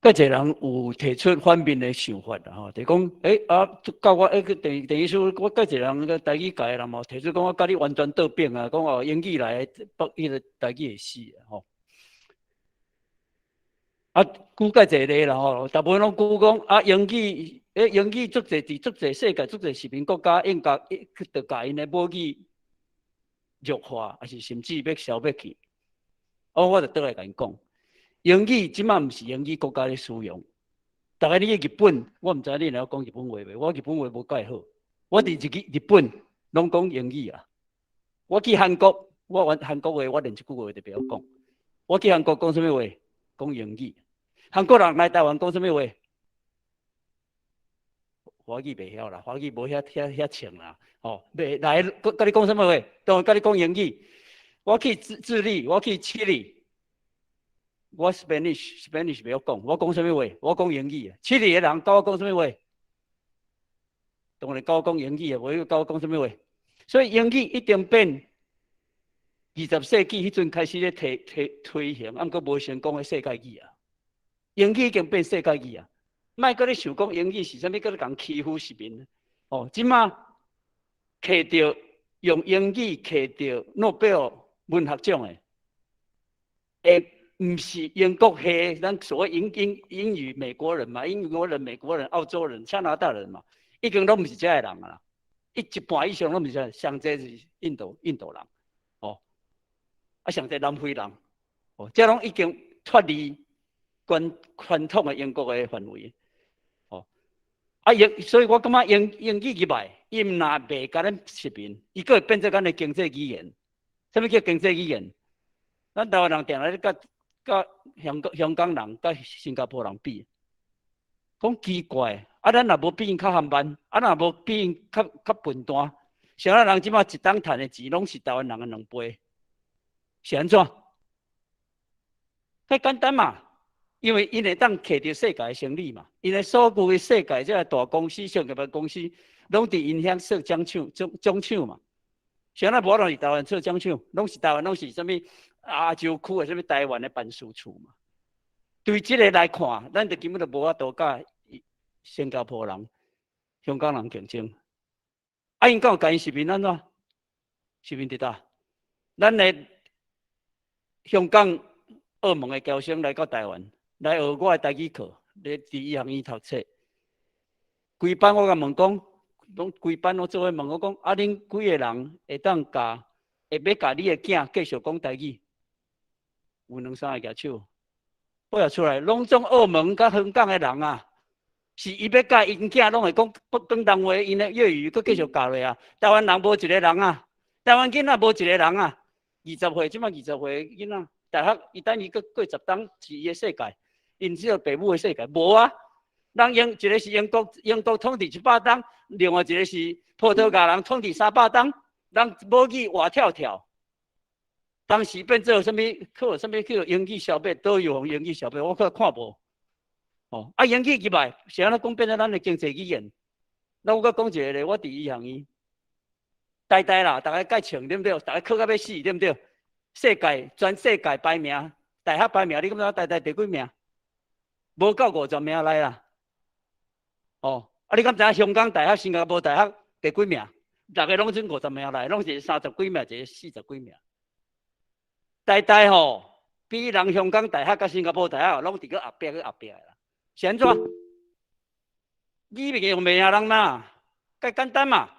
較濟人有提出反面的想法啦吼，就講，啊，教我，鄭鄭醫師，我較濟人個台語界的人嘛，提出講我佮你完全倒反啊，講哦，英語來北彼个台語會死啊吼。啊，舉較濟例啦吼，大部分攏舉講啊，英語足濟佇足濟世界足濟殖民國家應該去著共𪜶的母語弱化，抑是甚至欲消滅去。啊，我就倒來共𪜶講。英語這馬毋是英語國家咧使用，逐家你去日本，我毋知你會曉講日本話袂？我日本話無蓋好，我佇日本攏講英語啊。我去韓國，我韓國話我連一句話都袂曉講。我去韓國講啥物話？講英語。韓國人來台灣講啥物話？華語袂曉啦，華語無遐遐遐穿啦。哦，袂來，佮你講啥物話？當然佮你講英語。我去智利，我去智利，我 Spanish 袂曉講，我講啥物話？我講英語。智利的人佮我講啥物話？當然佮我講英語啊，無伊佮我講啥物話？所以英語一定變20世紀彼陣開始咧推推推行，啊，毋過無成功的世界語啊。英語已經變世界語啊！莫閣咧想講英語是啥物，閣咧共欺負市民。哦，這馬摕著用英語摕著諾貝爾文學獎的，會毋是英國系，咱所謂英語美國人嘛，英國人、美國人、澳洲人、加拿大人嘛，已經攏毋是這个人啊。一半以上攏毋是這，上濟是印度人，哦，啊上濟南非人，哦，這攏已經脫離傳統的英國的範圍，哦，啊英，所以我感覺英語入來，伊毋若袂共咱殖民，伊閣會變做咱的經濟語言。啥物叫經濟語言？咱台灣人定來咧佮香港人、佮新加坡人比，講奇怪，啊，咱若無比𪜶較緩慢，啊，若無比𪜶較笨蛋，啥人這馬一冬趁的錢攏是台灣人的兩倍，是按怎？太簡單嘛，因為𪜶會當摕著世界的生意嘛，𪜶的所有的世界這個大公司、商業公司，攏佇𪜶遐設總廠、總廠嘛。啥人無法度佇台灣設總廠，攏是台灣，攏是啥物亞洲區的啥物台灣的辦事處嘛。對這個來看，咱就根本就無法度佮新加坡人、香港人競爭。啊，𪜶敢有共𪜶殖民按怎？殖民佇佗？咱的香港、澳門的僑生來到台灣，來學我的台語課，咧佇醫學院讀冊。規班我共問講，攏規班攏做伙問我講，啊，恁幾個人會當共，會欲共你的囝繼續講台語？有兩三个舉手，尾仔出來，攏總澳門佮香港的人啊，是伊欲共𪜶囝攏會講廣東話，𪜶的粵語閣繼續教落啊。台灣人無一個人啊，台灣囡仔無一個人啊。20歲，這馬20歲囡仔，大學伊等伊閣過10冬是伊的世界，𪜶這個爸母的世界無啊。人英一個是英國，英國統治100冬，另外一個是葡萄牙人統治300冬，人母語活跳跳。當時變做啥物？去啥物叫英語消滅？佗有予英語消滅？我看看無。哦，啊，英語入來是按怎講變做咱的經濟語言？那我閣講一個咧，我佇醫學院，台大啦，逐个蓋穿對毋對？逐个考甲欲死對毋對？世界全世界排名，大學排名，你感覺台大第幾名？無到50名內啦。哦，啊，你敢知影香港大學、新加坡大學第幾名？逐个攏總50名內，攏是30幾名，一個40幾名。台大吼，比人香港大學佮新加坡大學攏佇閣後壁閣後壁啦。是按怎？語言用袂贏人嘛，介簡單嘛。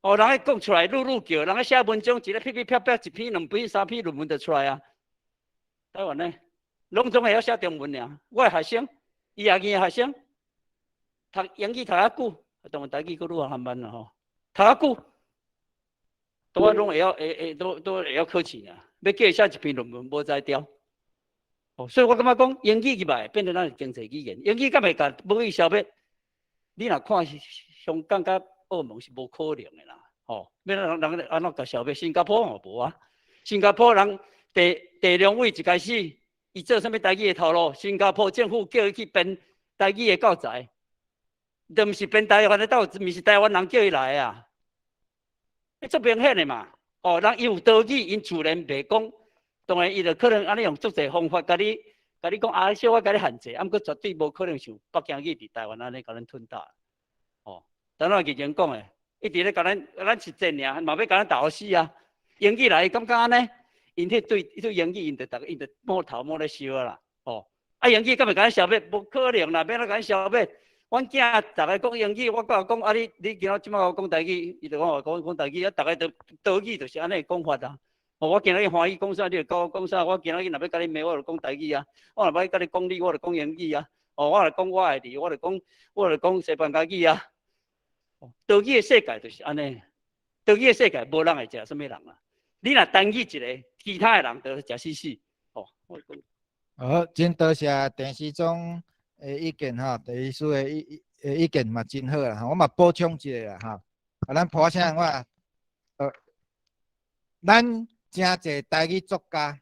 哦，人彼講出來，嚕嚕叫，人彼寫文章，一个噼噼啪啪，一篇、兩篇、三篇論文就出來啊。台灣呢，攏總會曉寫中文爾。我的學生，醫學院的學生，讀英語讀較久，當然台語閣愈較慢啦吼。讀較久，都我攏會曉，會會都都會曉考試爾。欲叫伊寫一篇論文，無才調。哦，所以我感覺講英語入來變做咱的經濟語言，英語敢會共母語消滅？你若看香港佮澳門是無可能的啦，吼！欲人人按怎共消滅？新加坡嘛無啊，新加坡人鄭良偉一開始，伊做啥物台語的頭路？新加坡政府叫伊去編台語的教材，都毋是編台灣的教，毋是台灣人叫伊來的啊，彼足明顯的嘛。哦，人伊有多語，𪜶自然袂講。當然，伊就可能按呢用足濟方法，共你講啊，小可共你限制，啊，毋過絕對無可能像北京語佇台灣按呢共咱吞打。哦，等下義經講的，一直咧共咱，咱是賤爾，嘛欲共咱鬥死啊！英語來感覺按呢？𪜶彼對對英語，𪜶就逐个𪜶就摸頭摸咧燒啊啦。哦，啊英語敢會共咱消滅？無可能啦，欲按怎共咱消滅？阮囝逐个講英語，我佮講啊你，你今仔這擺我講台語，伊就講我講講台語，啊，逐个都多語就是按呢講法啊。哦，我今仔日歡喜講啥，你就佮我講啥。我今仔日若欲共你罵，我就講台語啊。我若欲共你講你，我就講英語啊。哦，我若講我愛你，我就講西班牙語啊。多語的世界就是按呢，多語的世界無人會食啥物人啊。你若單語一个，其他的人就食死死。哦，我講。好，真多謝鄭司長的意見吼，鄭醫師的意見嘛真好啦，我嘛補充一下啦吼。啊，咱破聲我，咱誠濟台語作家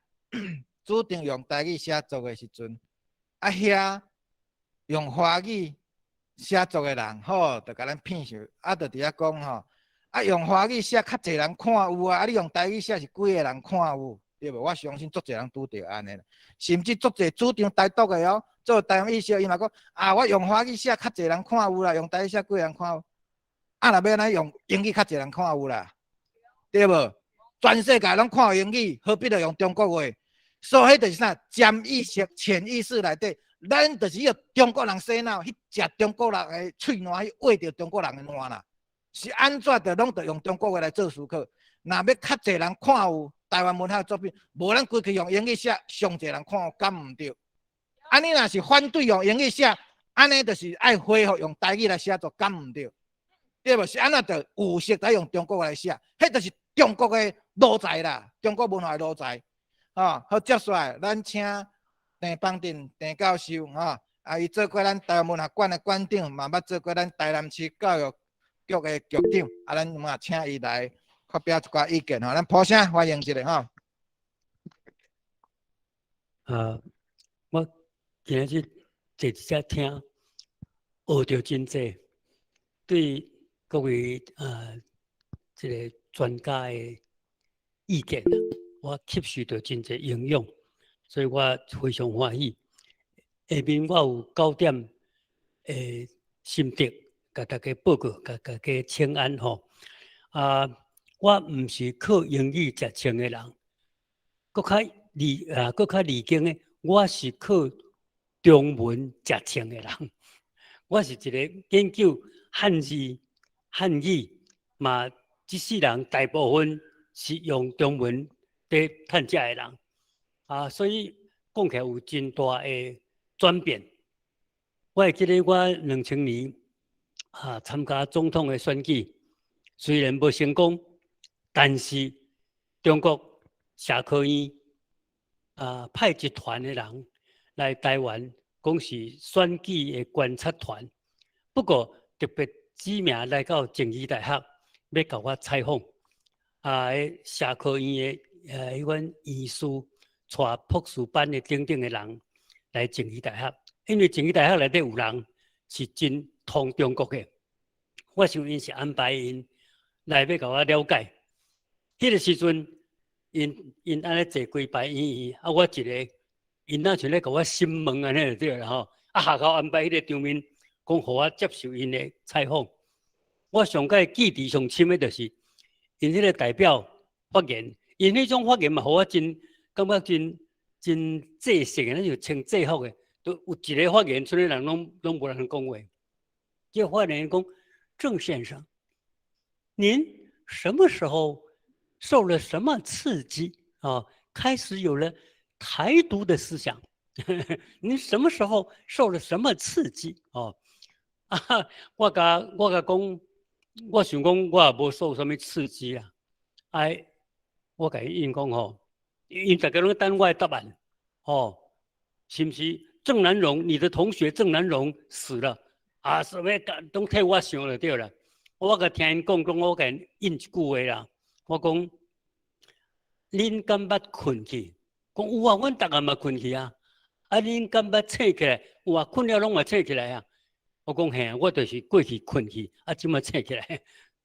主張用台語寫作的時陣，啊遐用華語寫作的人，吼，就共咱騙笑，啊，就佇遐講吼，啊用華語寫較濟人看有啊，啊你用台語寫是幾個人看有，對無？我相信足濟人拄著按呢，甚至足濟主張台獨的哦，做台灣意識，伊嘛講啊，我用華語寫較濟人看有啦，用台語寫幾個人看有，啊若欲按呢用英語較濟人看有啦，對無？全世界攏看英語，何必著用中國話？所以彼就是啥？潛意識、潛意識內底，咱就是予中國人洗腦，去食中國人的喙瀾，去餵著中國人的瀾啦。是按怎就攏著用中國話來做思考？若欲較濟人看有台灣文學作品，無咱規氣用英語寫，上濟人看有，敢毋對？啊，你若是反對用英語寫，按呢就是愛恢復用台語來寫作，敢毋對？對無？是按怎就有識得用中國話來寫？彼就是中國的奴才啦，中國文化的奴才。吼，好，接下來咱請鄭邦鎮鄭教授，吼，啊，伊做過咱台灣文學館的館長，嘛捌做過咱台南市教育局的局長，啊，咱嘛請伊來發表一寡意見，吼，咱拍聲歡迎一下，吼。我今日坐佇遮聽，學著真濟，對各位這个專家的意見啊，我吸收著真濟營養，所以我非常歡喜。下面我有九點的心得，共大家報告，共大家請安吼。啊，我毋是靠英語食穿的人，閣較離經的，我是靠中文食穿的人。我是一个研究漢字、漢語，嘛，這世人大部分是用中文佇趁食的人，啊，所以講起來有真大的轉變。我會記得我2000年啊參加總統的選舉，雖然無成功，但是中國社科院啊派一團的人來台灣，講是選舉的觀察團，不過特別指名來到靜宜大學，欲共我採訪。啊，社科院的彼款院士，帶博士班的等等的人來靜宜大學，因為靜宜大學內底有人是真通中國的，我想𪜶是安排𪜶來欲共我了解。彼个時陣，𪜶按呢坐幾排圓圓，啊，我一个，𪜶若像咧共我審問按呢就對啦吼。啊，學校安排彼个場面，講予我接受𪜶的採訪。我上蓋記憶上深的就是，𪜶彼个代表發言，𪜶彼種發言嘛，予我真感覺真真正式的，咱就穿制服的，都有一个發言，剩的人攏無人講話。這個發言講，鄭先生，您什麼時候受了什麼刺激啊？開始有了台獨的思想？您什麼時候受了什麼刺激？哦，啊，我共講，我想講我也無受啥物刺激啊。哎，我共伊應講吼，𪜶逐家攏等我的答案，吼，是毋是鄭南榕？你的同學鄭南榕死了啊？啥物攏替我想就對了。我共聽𪜶講講，我共𪜶應一句話啦。我講，恁敢捌睏去？講有啊，阮逐暗嘛睏去啊。啊，恁敢捌醒起來？有啊，睏了攏會醒起來啊。我講嘿啊，我就是過去睏去，啊，這馬醒起來，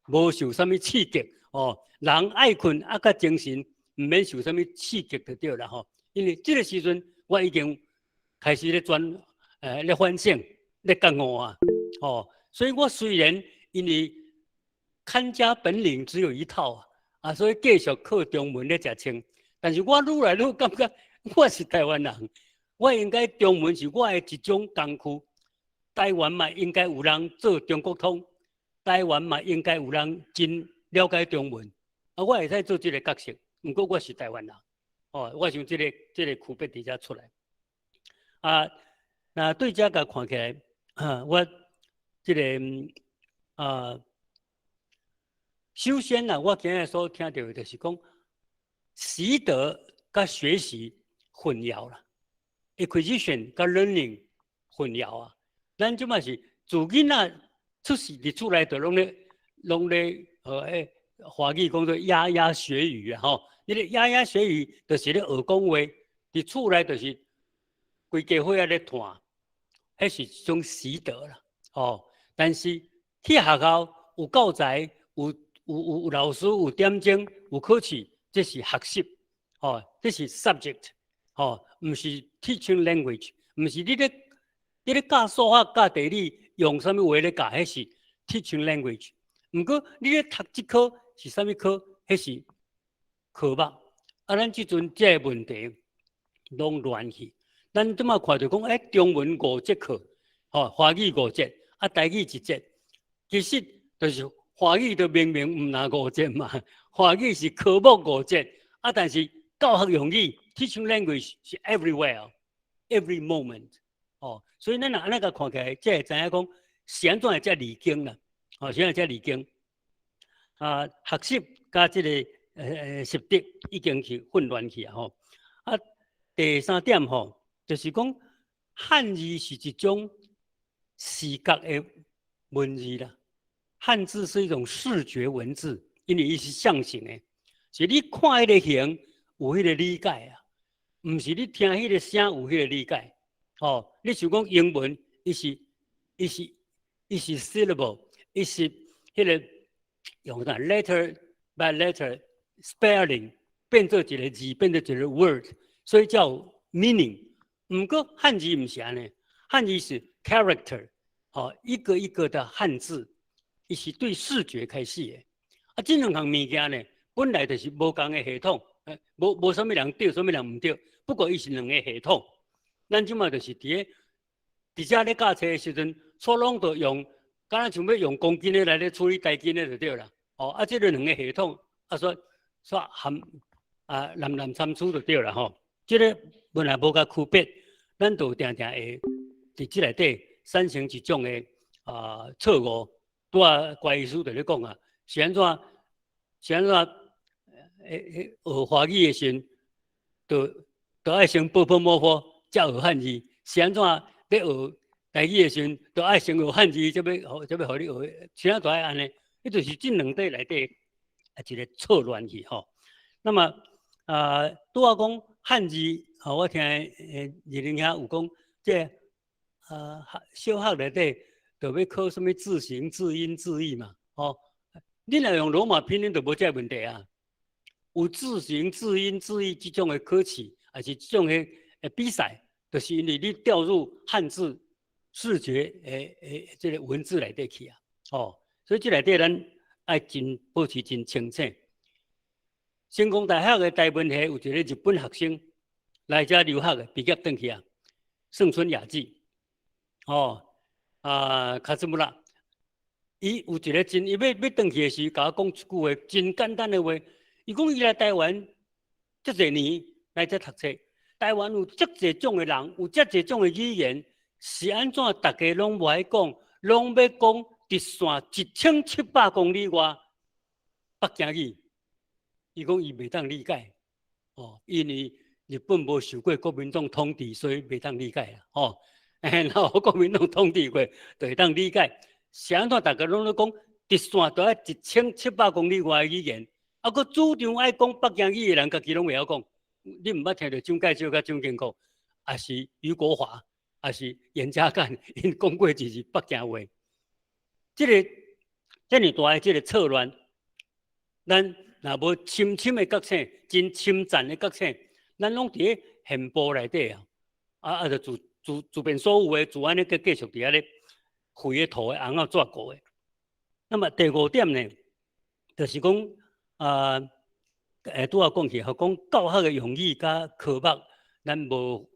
無受啥物刺激哦。人愛睏啊，較精神，毋免受啥物刺激就對啦吼。因為這个時陣我已經開始咧轉，咧反省，咧覺悟啊，哦，所以我雖然因為看家本領只有一套啊，啊，所以繼續靠中文咧食穿。但是我愈來愈感覺我是台灣人，我應該中文是我的一種工具。台灣嘛應該有人做中國通，台灣嘛應該有人真了解中文。啊，我會使做這个角色，毋過我是台灣人。哦，我想這个區別佇遮出來。啊，那對這個看起來，啊，我這个啊，首先啊，我今日所聽著的就是講，習得佮學習混淆啦。acquisition 佮 learning 混淆啊。咱這馬是自囡仔出世佇厝內就攏咧華語講做牙牙學語啊吼。你咧牙牙學語就是咧學講話，佇厝內就是規家伙仔咧傳，彼是一種習得啦，吼。但是去學校有教材，有老師有點鐘，有考試，這是學習，吼，這是 subject，吼，毋是 teaching language，毋是你咧教數學、教地理，用啥物話咧教，彼是 teaching language。毋過你咧讀這科是啥物科？彼是科目。啊，咱這陣這個問題攏亂去。咱這馬看著講，中文五節課，吼，華語五節，啊，台語一節。其實就是華語就明明毋若五節嘛，華語是科目五節，啊，但是教學用語 teaching language 是 everywhere，every moment，哦，所以咱若按呢共看起來，才會知影講是按怎會遮離經啦，哦，是按怎遮離經。啊，學習佮這個習得已經是混亂去啊吼。啊，第三點吼，就是講漢字是一種視覺的文字啦。漢字是一種視覺文字，因為伊是象形的，是你看彼個形有彼個理解啊，毋是你聽彼個聲有彼個理解。哦，你想講英文，伊是 syllable，伊是彼個用啥 letter by letter spelling 變做一個字，變做一個 word，所以叫 meaning。毋過漢字毋是按呢，漢字是 character，哦，一個一個的漢字，伊是對視覺開始的。啊，這兩項物件呢，本來就是無仝的系統，無啥物人對，啥物人毋對。不過伊是兩個系統。咱這馬就是佇遮咧教冊的時陣，煞攏都用，敢若像欲用公斤的來咧處理台斤的就對啦。哦，啊，這個兩個系統，啊，煞煞含啊，濫濫參差就對啦吼。這個本來無共區別，咱就定定會佇這內底產生一種的錯誤。拄仔關醫師就咧講啊，是按怎？是按怎？學華語的時陣，就愛先ㄅㄆㄇ才學漢字。是按怎？咧學台語的時陣，就愛先學漢字，才欲予你學。是按怎愛按呢？彼就是這兩塊內底啊一個錯亂去吼。那麼啊，拄仔講漢字，吼，我聽二玲兄有講，這小學內底就欲考啥物字形、字音、字義嘛，吼。你若用羅馬拼音就無這個問題啊。有字形、字音、字義這種的考試，抑是這種的比賽，就是因為你掉入漢字視覺的這個文字內底去啊，哦，所以這內底咱愛真保持真清醒。成功大學的台文系有一個日本學生來遮留學的，畢業轉去啊，盛村雅紀，哦，啊，卡茲穆拉，伊有一個真，伊欲轉去的時，共我講一句話，真簡單的話。伊講伊來台灣遮濟年來遮讀冊，台灣有遮濟種的人，有遮濟種的語言，是按怎逐家攏無愛講，攏欲講直線1700公里外北京語。伊講伊袂當理解，哦，因為日本無受過國民黨統治，所以袂當理解啦，吼。然後國民黨統治過，就會當理解。是按怎逐家攏咧講直線都愛1700公里外的語言，啊，閣主張愛講北京語的人，家己攏袂曉講。你毋捌聽著蔣介石佮蔣經國，抑是俞國華，抑是嚴家淦，𪜶講過一字北京話。這個遮爾大的這個錯亂，咱若無深深的覺醒，真深層的覺醒，咱攏佇咧現步內底啊，就自便所有的，自按呢繼續佇遐咧肥的塗的尪仔紙糊的。那麼第五點呢，就是講啊，拄仔講起，講教學的用語佮科目，咱無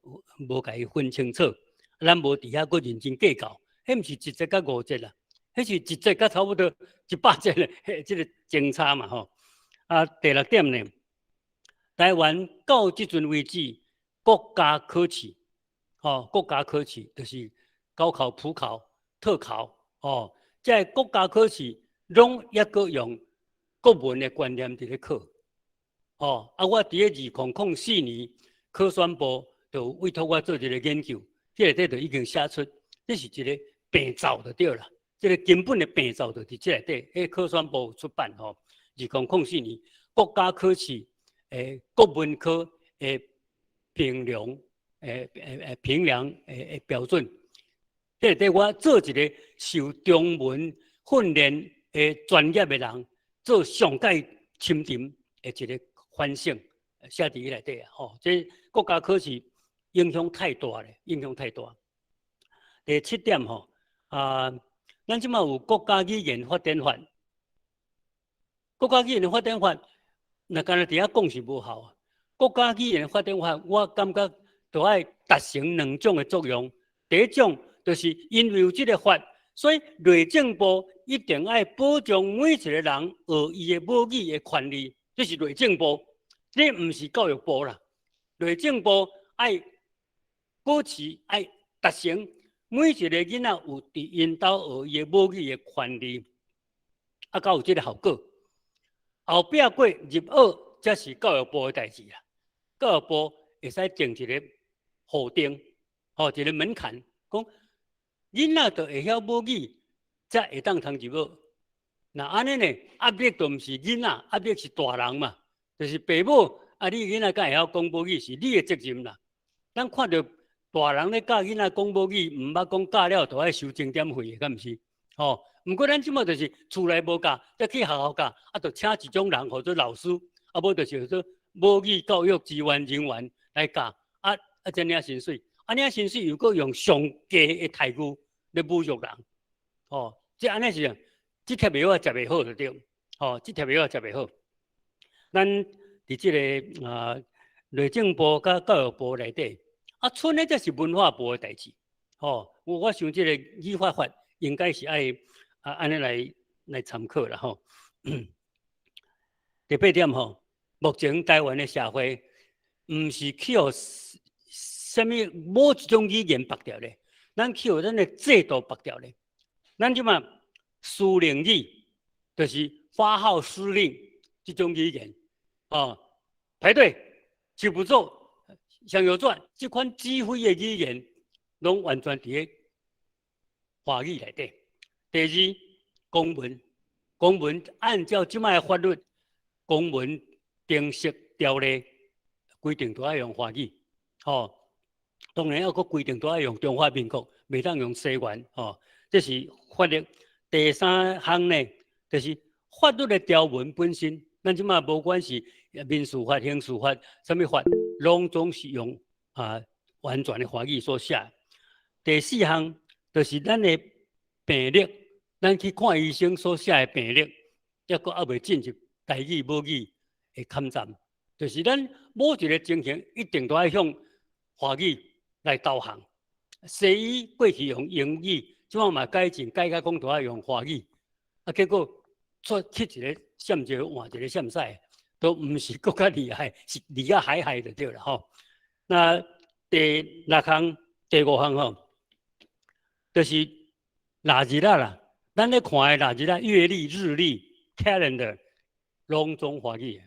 共伊分清楚，咱無佇遐閣認真計較，彼毋是一節佮五節啦，彼是一節佮差不多100節咧，這個相差嘛吼。啊，第六點呢，台灣到這陣為止，國家考試，吼，國家考試就是高考、普考、特考，吼，這個國家考試攏抑閣用國文的觀念佇咧考，吼，啊，我佇咧2004年考選部就委託我做一個研究，彼內底就已經寫出，這是一個病灶就對啦。這個根本的病灶就佇這內底，彼個科宣部出版吼，2004年國家考試國文科的評量標準。彼內底我做一個受中文訓練的專業的人，做上蓋深沉的一個反省，寫佇彼內底啊吼。這國家考試影響太大咧，影響太大。第七點吼，啊，咱這馬有國家語言發展法，國家語言發展法，若干焦佇遐講是無效啊。國家語言發展法，我感覺著愛達成兩種的作用。第一種就是因為有這個法，所以內政部一定愛保障每一個人學伊的母語的權利，這是內政部，這毋是教育部啦。內政部愛保持愛達成每一個囡仔有佇𪜶兜學伊的母語的權利，啊，才有這個效果。後壁過入學，才是教育部的代誌啦。教育部會使定一個予定，吼，一個門檻，講囡仔著會曉母語，才會當通入學。若按呢呢，壓力就毋是囡仔，壓力是大人嘛，就是爸母啊，你囡仔敢會曉講母語是你的責任啦。咱看著大人咧教囡仔講母語，毋捌講教了就愛收鐘點費，敢毋是？吼，毋過咱這馬就是厝內無教，才去學校教，啊，就請一種人號做老師，啊，無就是做母語教育支援人員來教，啊啊，才領薪水，啊領薪水又閣用上低的待遇咧侮辱人，吼，這按呢是，這帖藥仔食袂好就對，吼，這帖藥仔食袂好。咱佇這個啊內政部佮教育部內底。啊，賰呢才是文化部的代誌，吼！我想這個語法法應該是愛啊按呢來參考啦，吼。第八點吼，目前台灣的社會毋是去予啥物某一種語言縛著咧，咱去予咱的制度縛著咧。咱這馬司令語，就是發號施令這種語言，哦，排隊，齊步走。向右轉，這款指揮的語言，攏完全佇咧華語內底。第二，公文，公文按照這擺的法律，公文程式條例規定都愛用華語，吼。當然猶閣規定都愛用中華民國，袂當用西元，吼。這是法律。第三項呢，就是法律的條文本身，咱這擺無管是民事法、刑事法，啥物法，攏總是用啊完全的華語所寫。第四項就是咱的病歷，咱去看醫生所寫的病歷，猶閣猶未進入台語母語的坎站，就是咱某一個情形一定都愛向華語來導航。西醫過去用英語，這擺嘛改進改甲講都愛用華語，啊結果出去一個閃一個換一個閃屎。都毋是閣較厲害，是厲甲海海就對啦吼。那第六項、第五項吼，就是臘日仔啦。咱咧看的臘日仔、月曆、日曆、calendar，攏總華語的。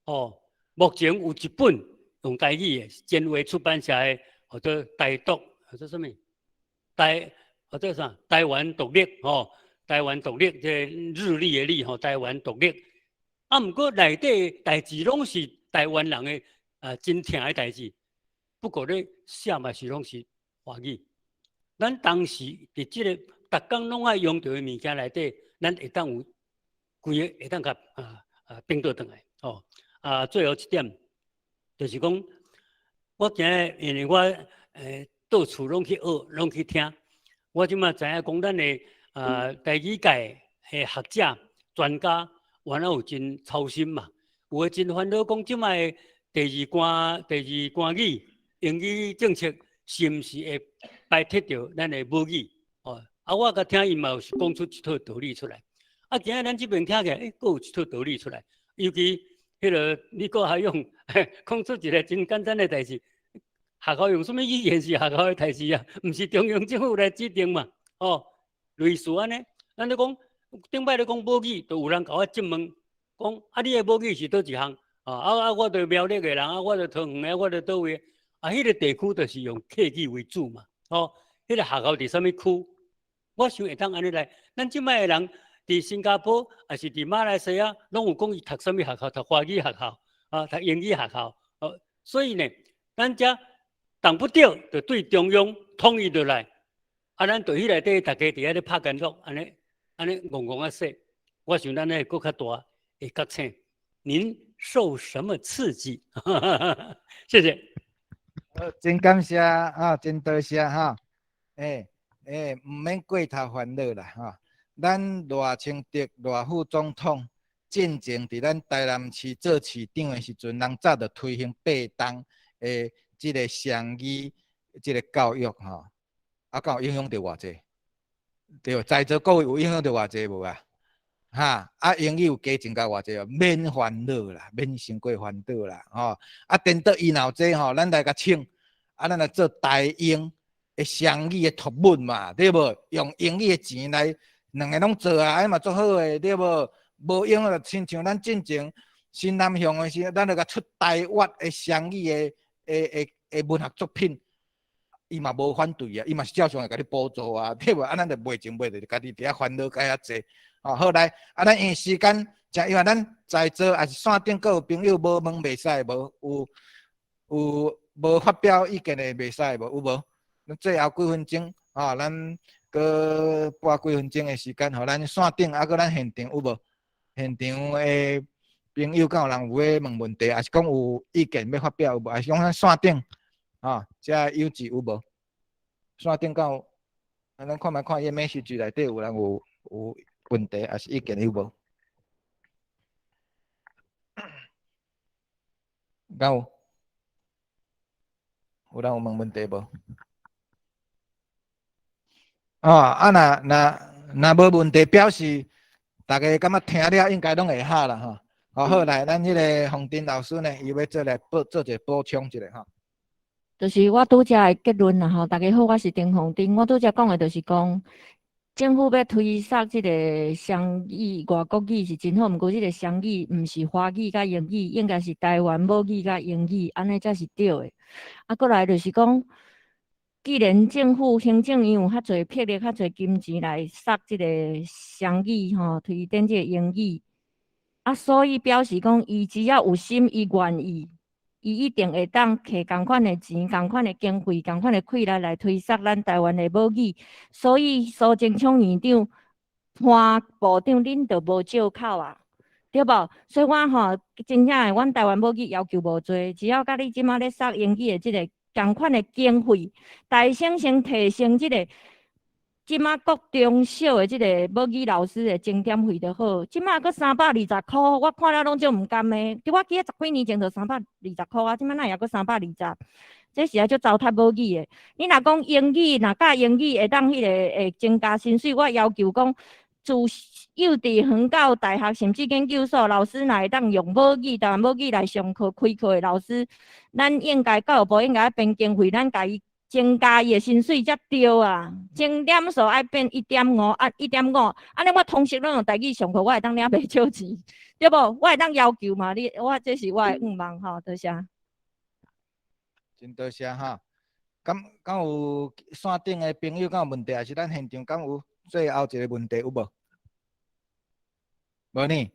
哦，目前有一本用台語的，前衛出版社的，號做台獨，號做啥物？台，號做啥？台灣獨立吼，台灣獨立，這個日曆的曆吼，台灣獨立。啊，毋過內底代誌攏是台灣人的啊，真疼的代誌。不過咧寫嘛是攏是華語。咱當時佇這個逐工攏愛用著的物件內底，咱會當有規个會當共反倒轉來吼。啊，最後一點就是講，我今日因為我到處攏去學，攏去聽，我這馬知影講咱的啊台語界的學者專家。原來有真操心嘛，有的真煩惱講，這擺第二關語英語政策是毋是會排斥著咱的母語？哦，啊，我共聽𪜶嘛有講出一套道理出來。啊，今日咱這邊聽起來，欸，閣有一套道理出來。尤其彼個李國海勇講出一個真簡單的代誌，學校用啥物語言是學校的代誌啊，毋是中央政府來指定嘛？哦，類似按呢，咱咧講。頂擺咧講母語，就有人共我質問，講啊，你的母語是佗一項？啊啊，我著苗栗的人，啊，我著桃園的，我著佗位。啊，彼個地區就是用客語為主嘛，吼，彼個學校佇啥物區？我想會當按呢來，咱這擺的人佇新加坡，抑是佇馬來西亞，攏有講伊讀啥物學校，讀華語學校，啊，讀英語學校，哦，所以呢，咱遮動不著就對中央統一落來，啊，咱對彼內底逐家佇遐咧拍干樂，按呢按呢戇戇仔說，我想咱會閣較大會覺醒。您受什麼刺激？謝謝。好，真感謝啊，真多謝哈。欸欸，毋免過頭煩惱啦吼。咱賴清德賴副總統進前佇咱台南市做市長的時陣，人早就推行八冬的這个雙語這个教育吼，啊，敢有影響著偌濟？對，在座各位有影響著偌濟無啊？哈，啊，英語有加增加偌濟？免煩惱啦，免傷過煩惱啦，吼。啊，顛倒伊若有這吼，咱來共請，啊，咱來做台英的雙語的托文嘛，對無？用英語的錢來兩个攏做啊，按呢嘛足好的，對無？無用就親像咱進前新南向的時，咱就共出台粵的雙語的的的的文學作品，伊嘛無反對啊，伊嘛是照常會共你補助啊，對無？啊，咱就賣錢賣著家己佇遐煩惱共遐濟。哦，好來，啊，咱因為時間誠，因為咱在座抑是線頂閣有朋友無問袂使無？有有無發表意見的袂使無？有無？咱最後幾分鐘，吼，咱閣撥幾分鐘的時間，予咱線頂，啊，閣咱現場有無？現場的朋友敢有人有咧問問題，抑是講有意見欲發表有無？抑是講咱線頂，吼，遮有志有無？線頂敢有？啊，咱看覓看伊 message 內底有人有有問題，抑是意見有無？敢有？有人有問問題無？哦，啊，若若若無問題，表示逐家感覺聽了應該攏會曉啦吼。好，好來，咱彼个洪丁老師呢，伊欲做來補做一个補充一下吼。就是我拄才的結論啦吼，大家好，我是丁鳳丁。我拄才講的就是講，政府欲推捒這个雙語外國語是真好，毋過這个雙語毋是華語佮英語，應該是台灣母語佮英語，按呢才是對的。啊，過來就是講，既然政府行政院有較濟魄力、較濟金錢來捒這个雙語吼，推展這个英語，啊，所以表示講，伊只要有心，伊願意。伊一定會當摕仝款的錢、仝款的經費、仝款的氣力來推捒咱台灣的母語。所以蘇貞昌院長、潘部長，恁就無借口啊，對無？所以我吼真正的，阮台灣母語要求無濟，只要佮你這馬咧捒英語的這个仝款的經費，台省先提升這个。這馬國中小的這個母語老師的鐘點費就好，這馬閣320箍，我看了攏足毋甘的。對我記得十幾年前就320箍啊，這馬哪會猶閣三百二十？這是愛足糟蹋母語的。你若講英語，若教英語會當彼個會增加薪水，我要求講，自幼稚園到大學，甚至研究所，老師若會當用母語、台灣母語來上課、開課的老師，咱應該教育部應該編經費，咱共伊增加伊的薪水才對啊！鐘點數愛變一點五啊，一點五，按呢我通識攏用台語上課，我會當領袂少錢，對無？我會當要求嘛？你我這是我的願望吼，多謝。真多謝哈！敢敢有線頂的朋友敢有問題，抑是咱現場敢有最後一个問題有無？無呢？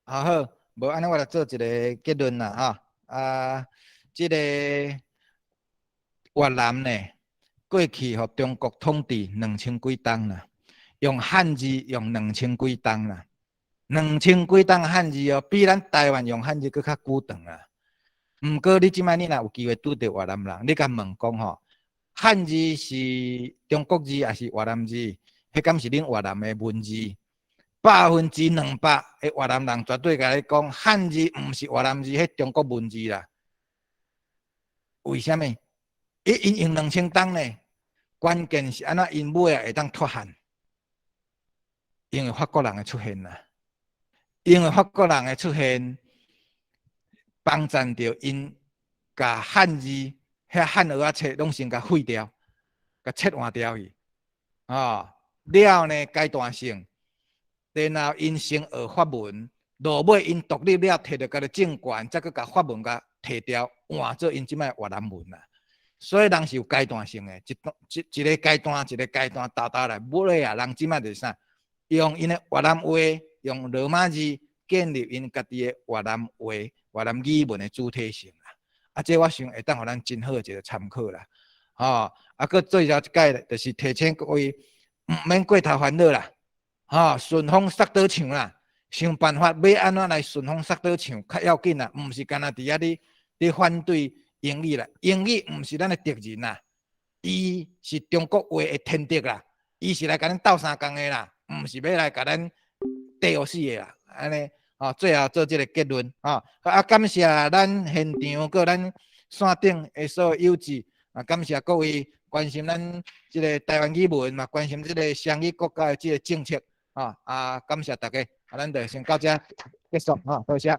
啊好，無按呢我來做一个結論啦哈！啊，這个越南呢，過去予中國統治兩千幾冬啦，用漢字用兩千幾冬啦，兩千幾冬漢字哦，比咱台灣用漢字閣較久長啊。毋過你這擺你若有機會拄著越南人，你共問講吼，漢字是中國字抑是越南字？彼敢是恁越南的文字？200%的越南人絕對共你講，漢字毋是越南字，彼中國文字啦。為啥物？伊𪜶用兩千冬呢？關鍵是按怎𪜶尾仔會當脫漢？因為法國人的出現啦，因為法國人的出現，幫贊著𪜶共漢字遐漢蚵仔冊攏先共廢掉，共切換掉去，哦，了呢階段性，然後𪜶先學法文，落尾𪜶獨立了，摕著家己政權，才閣共法文共提掉，換做𪜶這擺越南文啦。所以人是有階段性的，一段一一個階段一個階段沓沓來，尾啊，人這擺就是啥？用𪜶的越南話，用羅馬字建立𪜶家己的越南話、越南語文的主體性啦。啊，這我想會當予咱真好的一個參考啦。吼，啊，閣最後一擺就是提醒各位，毋免過頭煩惱啦。吼，順風捒倒唱啦，想辦法欲按怎來順風捒倒唱較要緊啦，毋是干焦佇遐咧咧反對英語啦，英語毋是咱的敵人啦，伊是中國話的天敵啦，伊是來共咱鬥相共的啦，毋是欲來共咱對予死的啦，按呢，吼，最後做這個結論，吼，啊，感謝咱現場閣咱線頂的所有友志，啊，感謝各位關心咱這個台灣語文嘛，關心這個雙語國家的這個政策，啊，啊，感謝大家，啊，咱就先到這結束，吼，多謝。